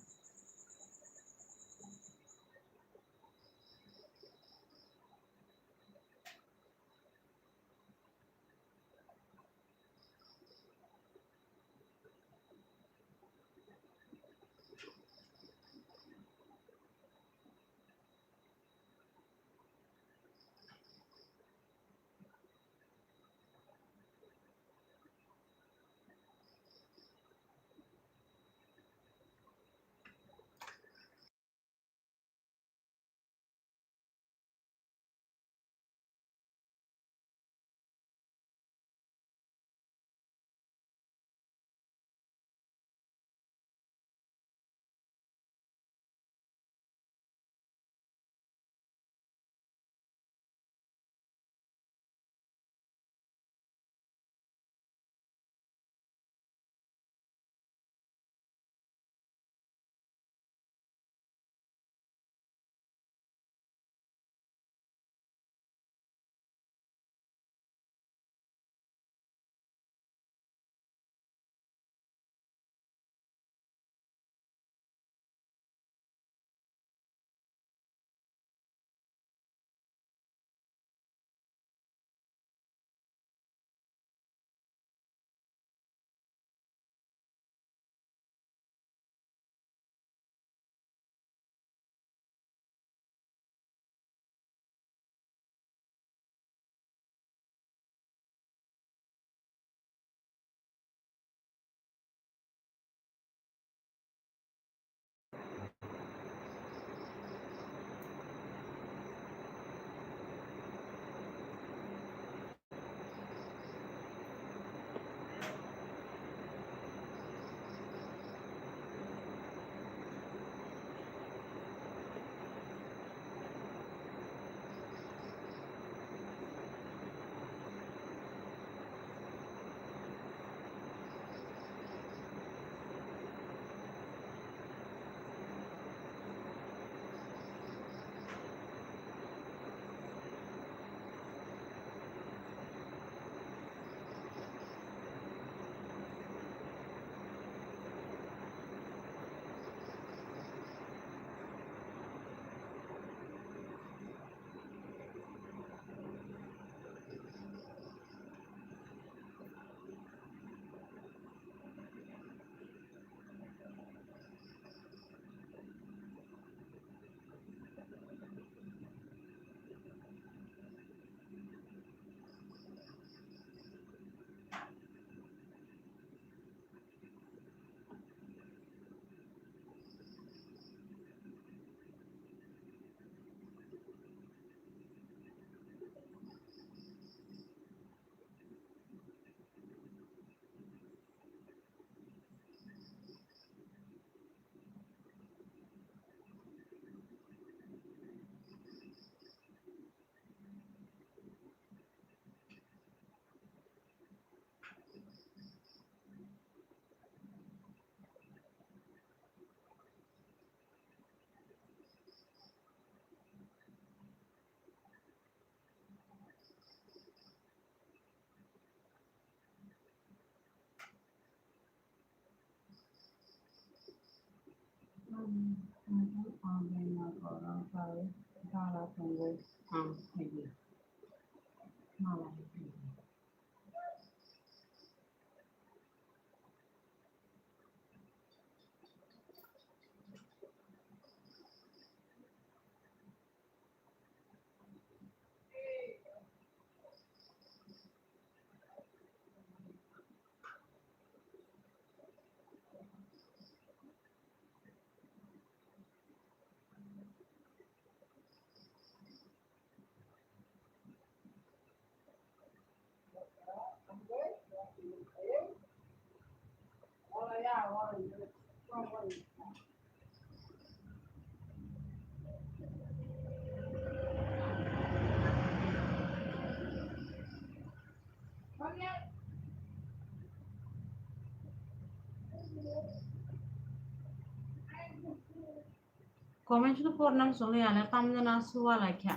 Comment no pornang songwi ale tamjana suwa laikha.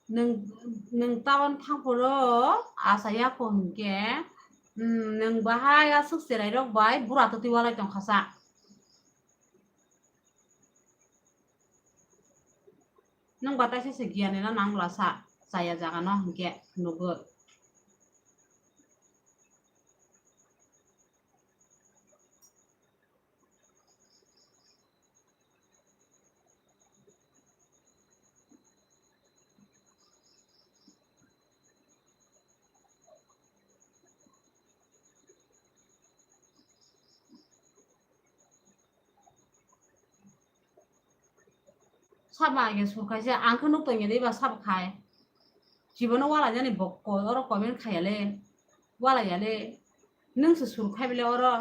Nwng, nwng town thangphuru achaiya kho hinkhe, mm, nwng bahai aswk cherairok bai bura twtwi walai tongkha sa. Nwng ba taisa se giyan ena nang bwla sa, chaya jaga no hinkhe nugo. Sabo age surkhaise, ang khe nuk tongya de ba sabo khai. Chibono wala jani bokol, oro comment khaya le, wala ya le. Nwng se surkhai bele oro,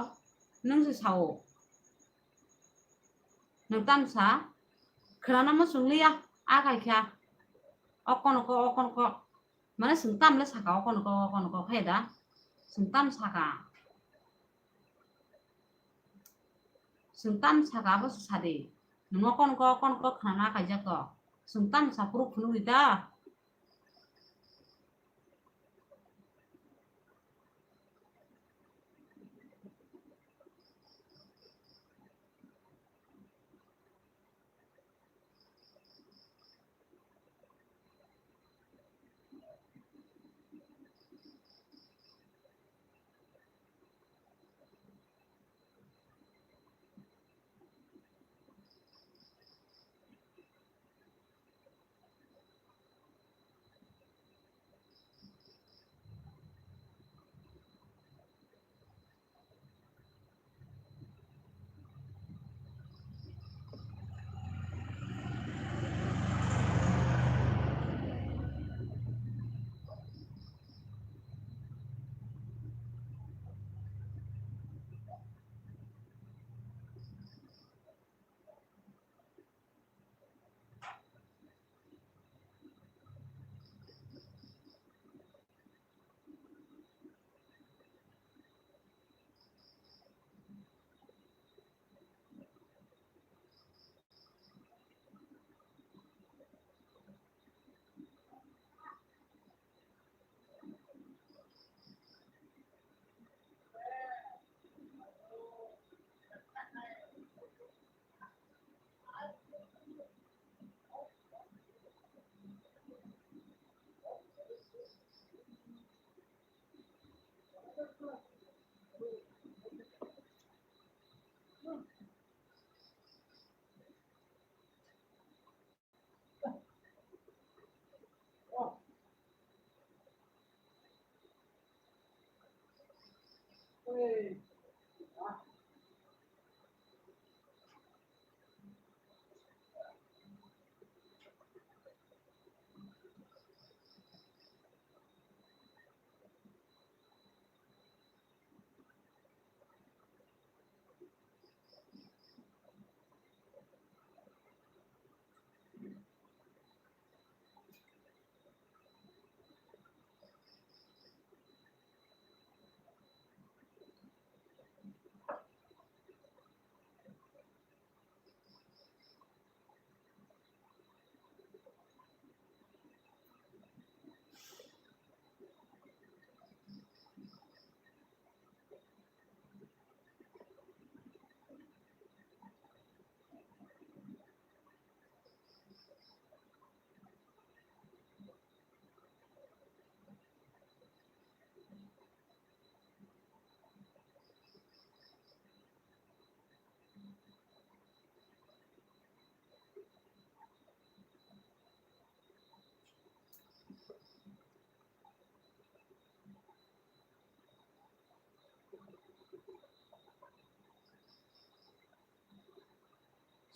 nwng se sao. Nwng tamsa, khwnana muchung liya, a khai kha. Okono ko, okono ko. Mane chwng tam le saka, okono ko, okono ko khe da. Chwng tam saka. Chwng tam saka abo se sadi. Nwng okono ko, okono ko khwnana kaijak to. Chwng tam sa phuru phunugwi da.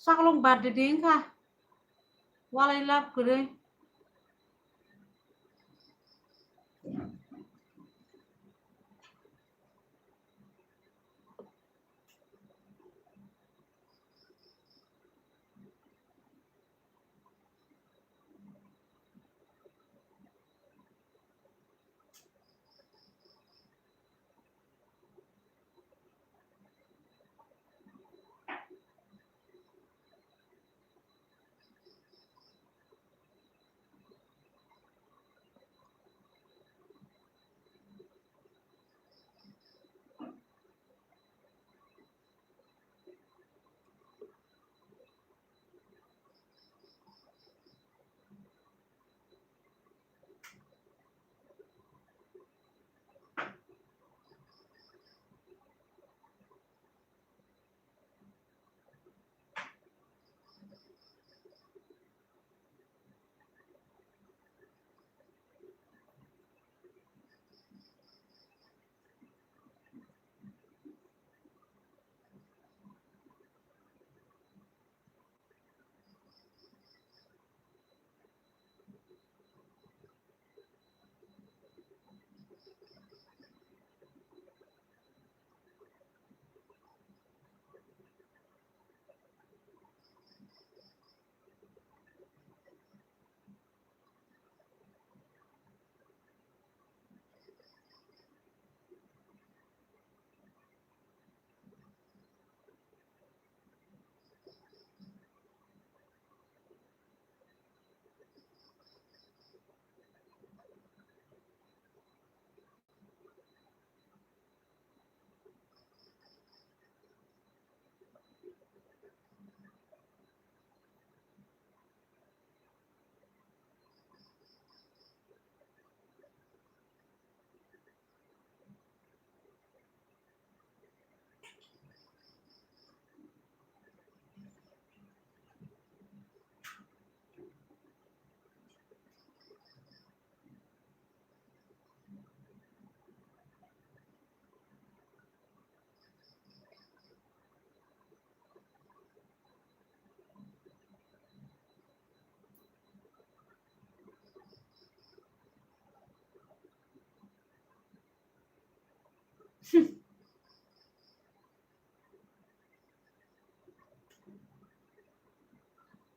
Saklong birthday de wngkha. Walai love kwrwi.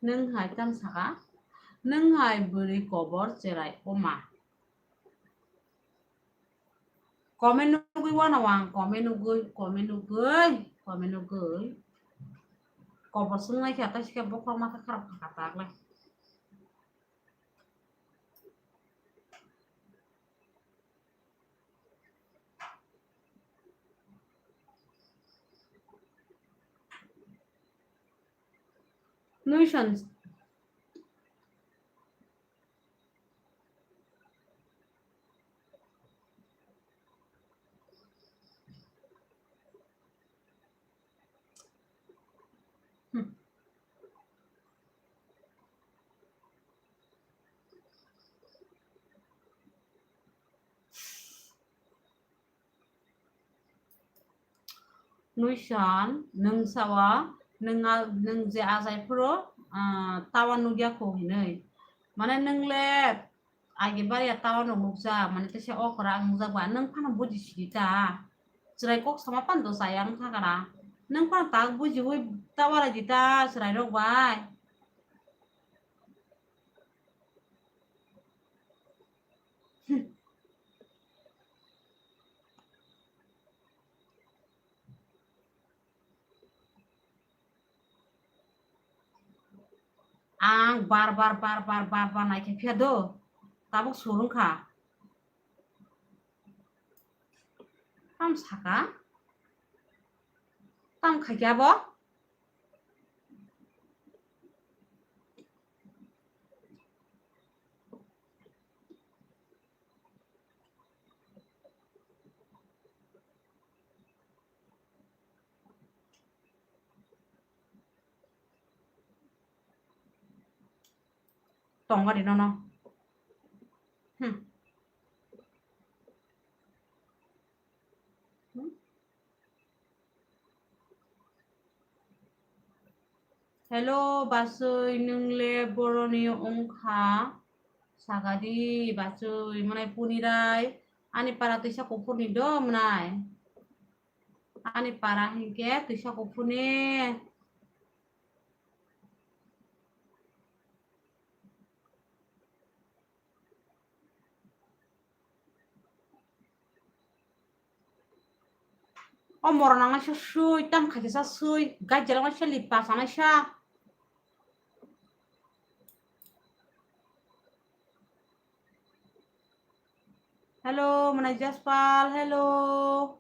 Nwng hai tam saka, nwng hai bwrwi kobor cherai oma. Comment nugwi wano ang, comment nugwi, comment nugwi, comment nugwi. Kobor swngnai khe, tei sikhe bokhorok matha kharap kha, kha tak le. Nuison. Nuison, nwng sao, nwng a-, nwng je achai phuru, ah, tawa nukya kho hinwi. Mane nwng le age bari ya tawa nuk nukjak, mane teisa okra ang nukjak ba, nwng phano buji sidi ta. Chwrai kok sama phano do chaya wng kha kana. Nwng phano tak bujiwi tawa lai di ta chwrairok bai. Ang bar bar, bar bar, bar bar naikhe phiya do, tabuk sur wngkha. Tam saka? Tam khaikhe abo? Tongari nono. Hmm. Hmm. Hello, bachwi, nwng le boroni wngkha? Sagadi, bachwi, mwnai punirai, ani para twisa kuphurni do mwnai. Ani para hinkhe twisa kuphurni. O moro nangnaisa sui, tam khaikhe sa sui, gai jalangnaisa lipa sanaisa. Hello, mwnai Jaspal, hello.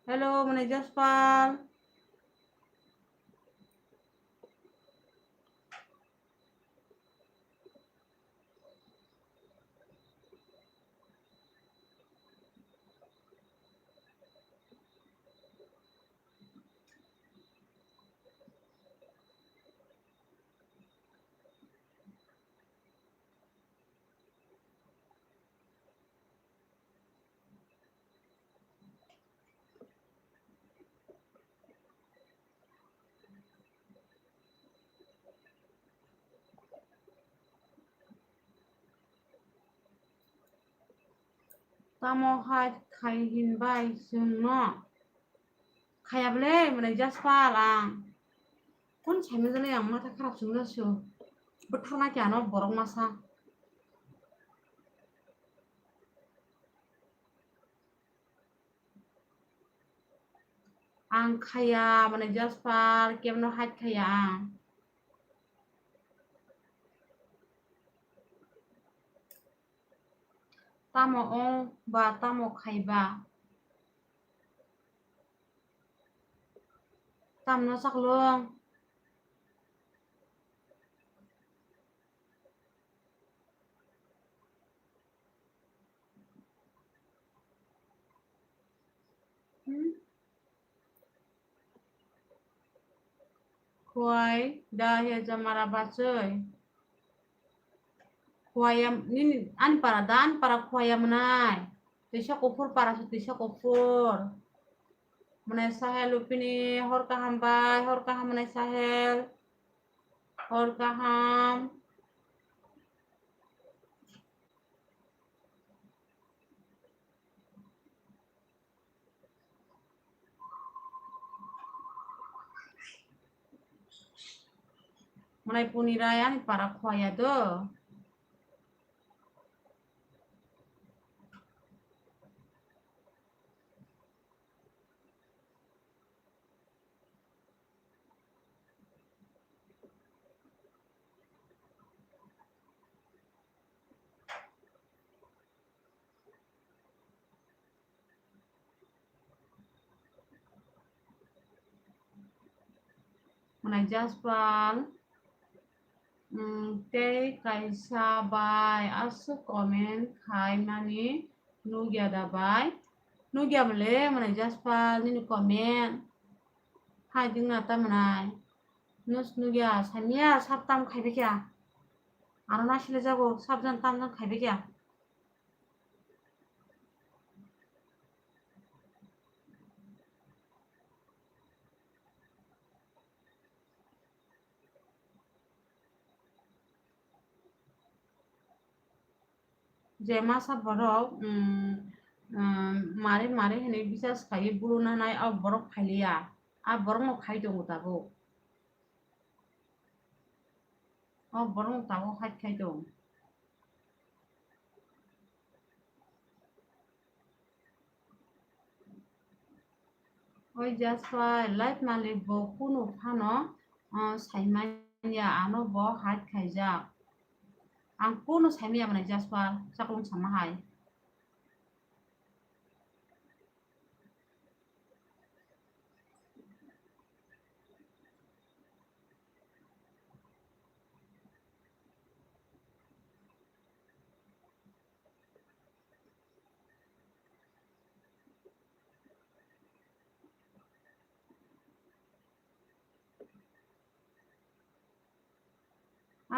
Hello, mwnai Jaspal. Tamo hai khai hinbai chwngno? Khaya bwle, mwnai Jaspal ang. Kun saimajani ang matha kharap chwngjasu. Bwtharna khe ano borok masa. Ang khaya, mwnai Jaspal, kebno hide khaya ang. Tamo ong ba tamo khai ba? Tamno chaklong? Hmm? Khwai da he jamara bachoi. Khwai ya nini ani para da ani para khwai ya mwnai. Tisa kuphur para se tisa kuphur. Mwnai Sahel upini hor kaham bai, hor kaham mwnai Sahel. Hor kaham. Mwnai puni rai ani para khwaya do. Mwnai Jaspal, mm, tei kaisa bai aswk comment khaimani nukya da bai? Nukya bwle mwnai Jaspal nini comment. Hai dingna ta mwnai. Nus nukya, saimya sab tam khaibai kha. Ano nasile jago sab jan tam jan khaibai kha. Je masa borok, um, um, mare mare hinwi bisas khaiwi buluna nai, o borok phailiya. A borokno khai tongo tabuk. O borokno tabuk hai khai tongo. Oi Jaspa, live malik bo kunu phano, ah, saimanya, ano bo hide khaijak. Ang kunu saimanya mwnai Jaspa, chaklung sama hai.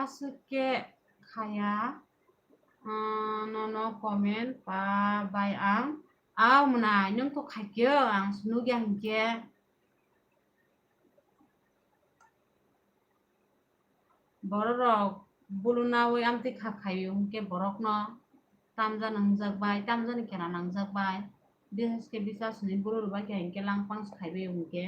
Aswk khe khaya, ah, nono comment pa bai ang. Au mwnai, nwng to khaikhe ang se nukya hinkhe. Bororok bulunaui amtwi kha khaio hinkhe borokno tamjani wngjak bai, tamjani kena nangjak bai. Bisas khe bisas hinwi bulurok bai khe hinkhe langpang se khaibai hinkhe.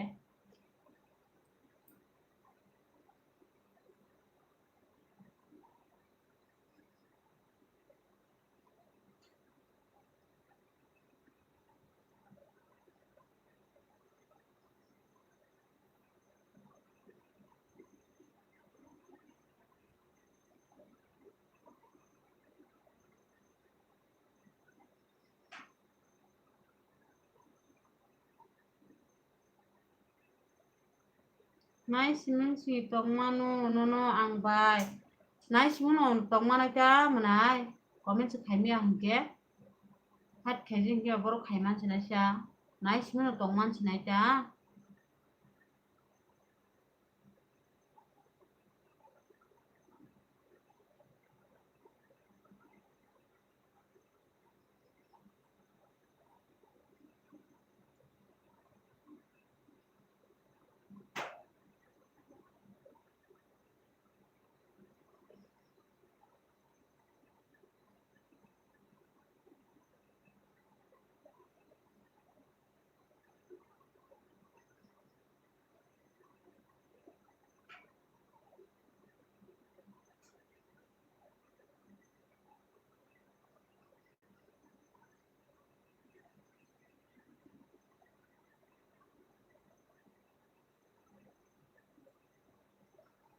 Nai simung si tongmano nono ang bai. Nai simung no tongmano ta mwnai. Comment se khaimaya hinkhe. Hat khaijing khe borok khaiman sinai sa. Nai simung no tongman sinai ta.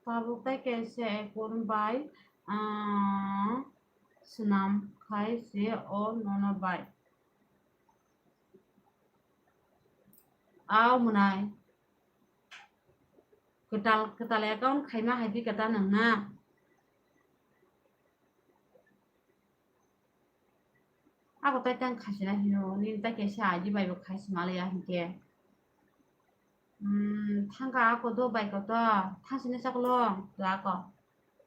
Tabuk tei kaisa account bai, ah, swnam khai se o nono bai. Au mwnai. Kwtal, kwtal account khaima hai di kwtal nang na. Ako tai tang khaisina hino, nini tai kaisa I D bai bo khaisi malaya hinkhe. Hmm, thangka ako do bai koto, thasini chakolong, do ako.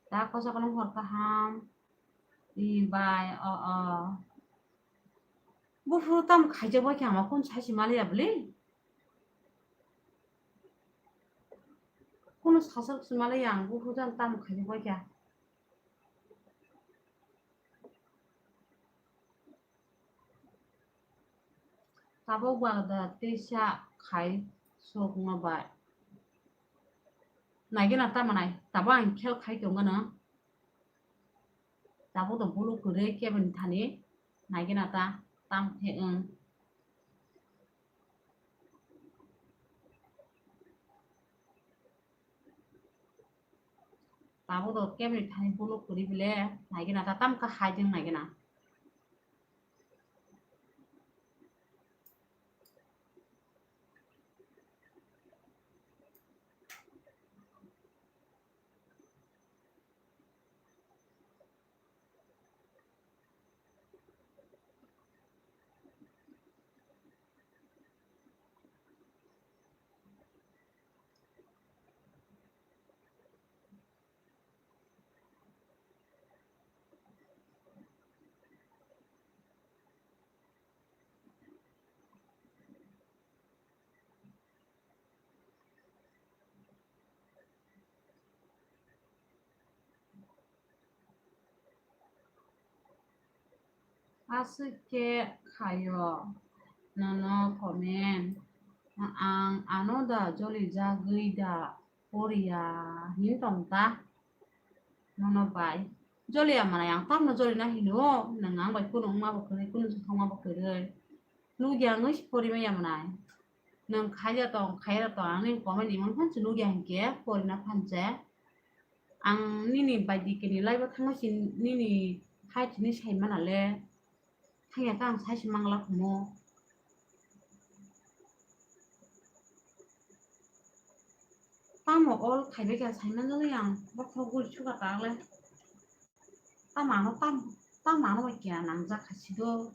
Da ako chakolong hor kaham. I bai, o, o. Buphuru tamo khaijak bai khe ama kun saisi malaya bwle? Kunu sasal simalai ang buphuru jang tamo khaijak bai kha. Tabuk bagda teisa khai sokma bai. Naigena tamo nai, tabuk ang khel khai tongmano. Tabuk do bulu kwrwi keboni thani naigena ta tam khe wng. Tabuk do keboni thani bulu kwrwi bile naigena ta tam khe hai jeng naigena. Aswk khe khaio nono comment. Ang ano da joli jagwi da poriya hin tong ta. Nono bai joliya manai ang tamno jolina hino, nwng ang bai kunu wngma bo kwrwi, kunu wngma bo kwrwi. Nugya wngwi se pori maya manai. Nwng khaija tong, khaira tong, ang nini comment imang phan se nugya hinkhe porina phan se. Ang nini baidi kini live o thangma si nini hai tini sai mana le. Thangya ta ang sai si mangla khumo. Tamo all khaibai kha sai manjak yang bokhok guri suka ta le. Tamo ano tam, tamo ano bai kya nangjak kha si do.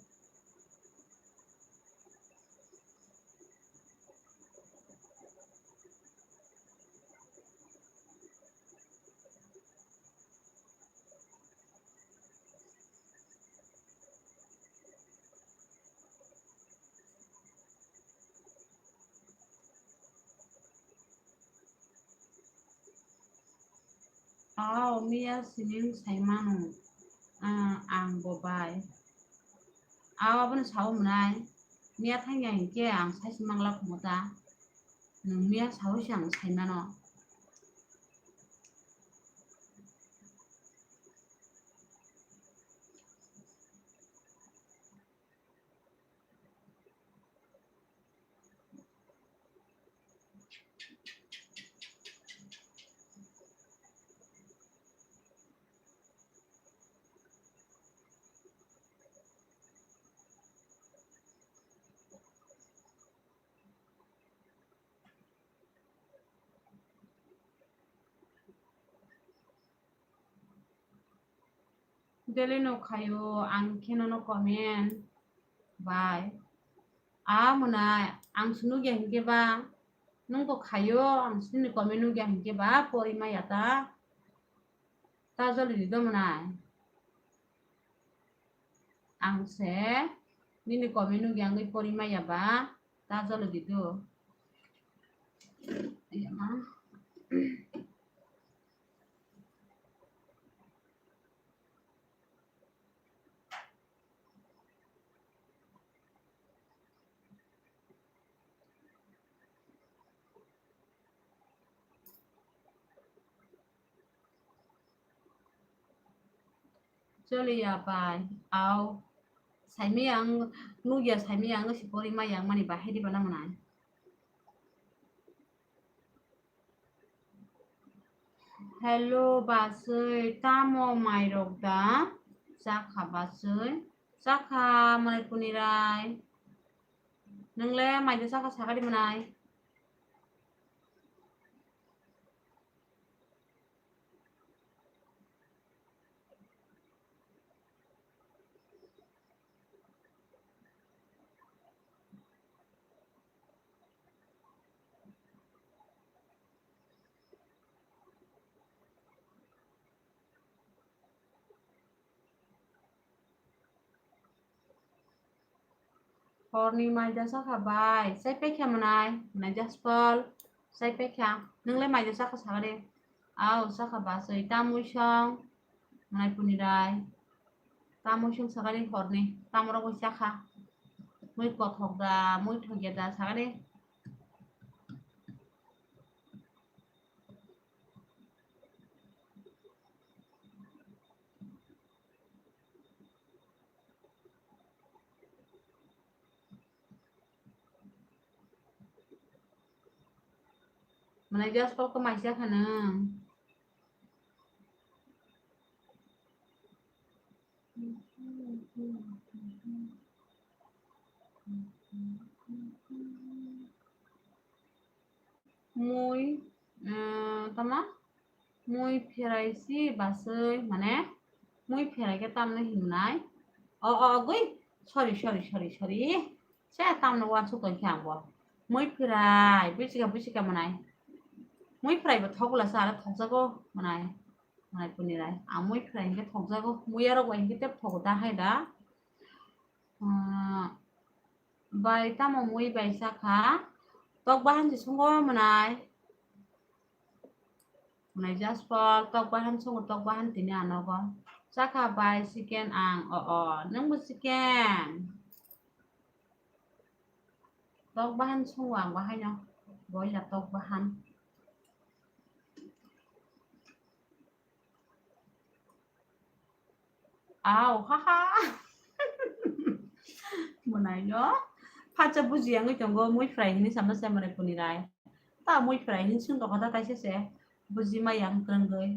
Ao miya sining sai mano, ah, ang bo bai. Ao abono sao mwnai. Miya thangya hinkhe ang sai si mangla khumo ta. Nwng miya sao se ang sai mano. Daily no khayo, ang khe nono comment bai. A mwnai, ang se nugya hinkhe ba, nwng bo khayo, ang se nini comment nugya hinkhe ba, pori maya ta. Ta joli di do mwnai. Ang se nini comment nugya wngwi pori maya ba, ta joli di do. Ayama. Choliya bai, au. Saimaya ang nugya, saimaya ang si pori maya ang mani bahai di bana mwnai. Hello, basui, tamo mairok da? Chakha basui. Chakha, mwnai punirai. Nwngle maida chakha sakadi mwnai. Horni maida chakha bai, chai paikha mwnai, mwnai Jaspal, chai paikha, nwngle maida chakha sakadi. Au, chakha basui, tamui song, mwnai punirai, tamui song sakadi horni, tamorok bai chakha, mui kothok da, mui thokya da sakadi. Mwnai Jaspal ko maisa khana. Mui, eh, tama? Mui pherai si basui, mane, mui pherai khe tamno himnai? O, o, gui. Sorry, sorry, sorry, sorry. Se tamno wansuk tongkhe ang bo. Mui pherai, buisikha, buisikha mwnai. Mui pherai bo thokla sa, aro thokjago mwnai. Mwnai punirai. Ang mui pherai hinkhe thokjago. Mui arok bai hinkhe tep thogo da hai da. Ah, bai tamo mui bai sakha? Tok bahan se sungo mwnai. Mwnai Jaspal, tok bahan sungo, tok bahan tini anogo. Chakha bai chicken ang, o, o, nwngbo chicken. Tok bahan sungo ang bahaino, boila tok bahan. Au, ha, ha. Mwnaino. Phacha buji yangwi tongo, mui fry hini samno se mwnai puni rai. Ta mui fry hini sung tokha ta taisa se. Buji ma yang kwrwngwi.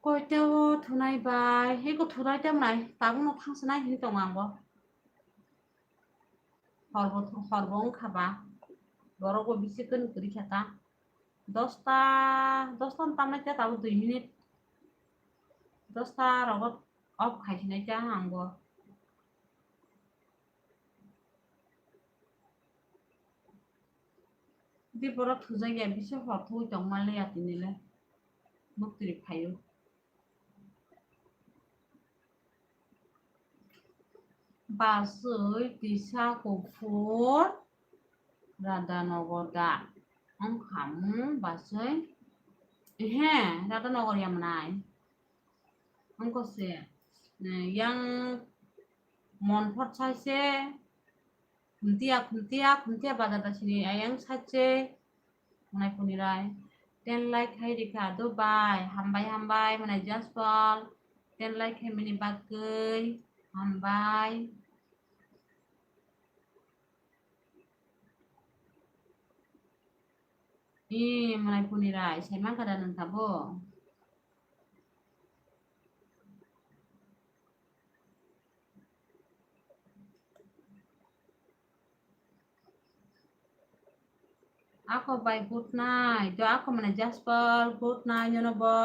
Koita o thunai bai, heko thunai tamo nai, tabukno thangsanai hinwi tongo ang bo. Horbo, horbo wngkha ba, borok bo bisi kwrwi kwrwi kha ta. Dosta, dosta no tamnai ta tabuk dui minute. Dosta rogo off khai sinai ta ang bo. Di borok thujak ya, bisi hor thugwi tongma le ya tini le. Muktwi phaio. Baswi tisa kuphur Radhanagar da. Wngkha mung baswi. Ehe, Radhanagar ya mwnai. Wngkha se, eh, yang Monphor sai se. Khumtiya, khumtiya, khumtiya bazar da sini ayang sache. Mwnai puni rai. Ten like khai rikha, do bai. Hambai, hambai, mwnai Jaspal. Ten like khai mini bagwi. Hambai. Ee, mwnai puni rai. Sai mankha da nwng tabo? Ako bai good night. Do ako mane Jasper, good night, nyono bo.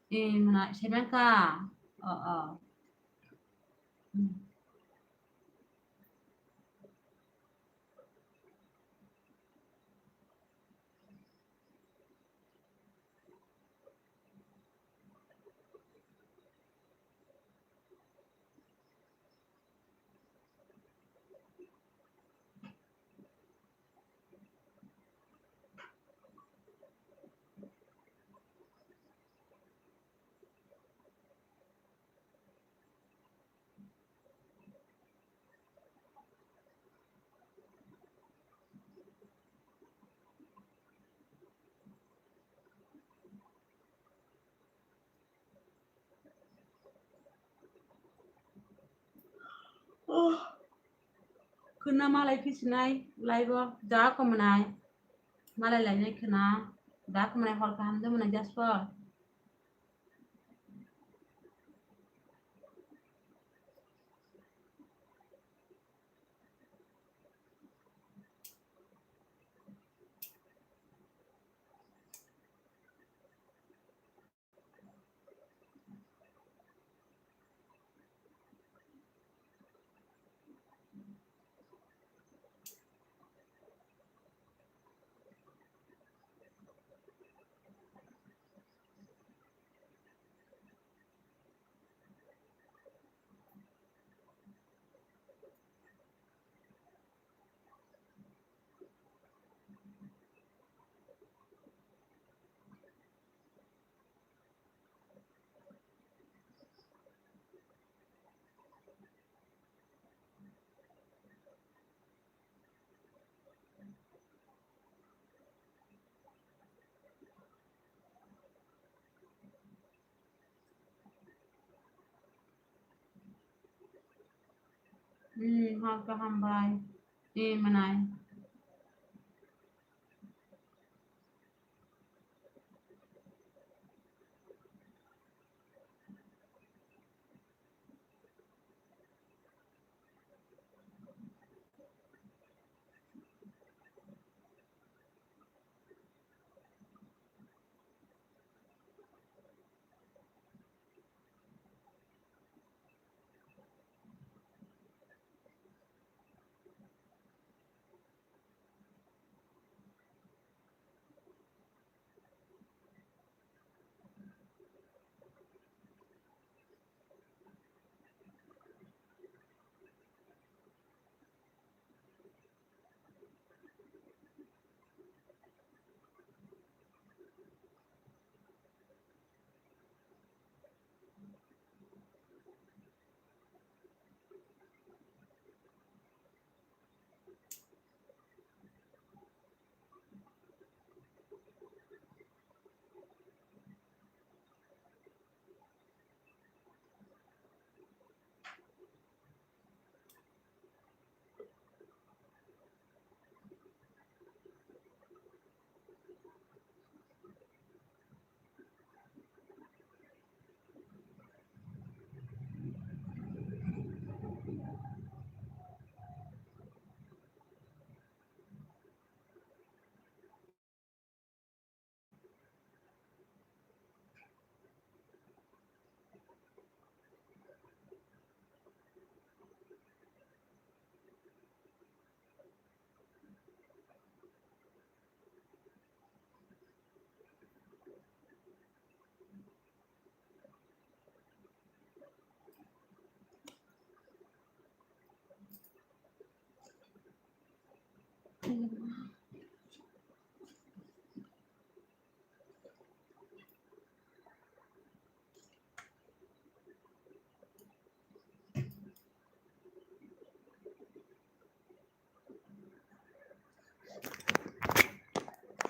Eh, mana semeka. Oh, oh. Hmm. Khwna malai phisinai laibo da komonai. Malai lainai khwna da komonai hor kaham de mwnai Jasper. Hmm, hal kaham bai. Eh, manai.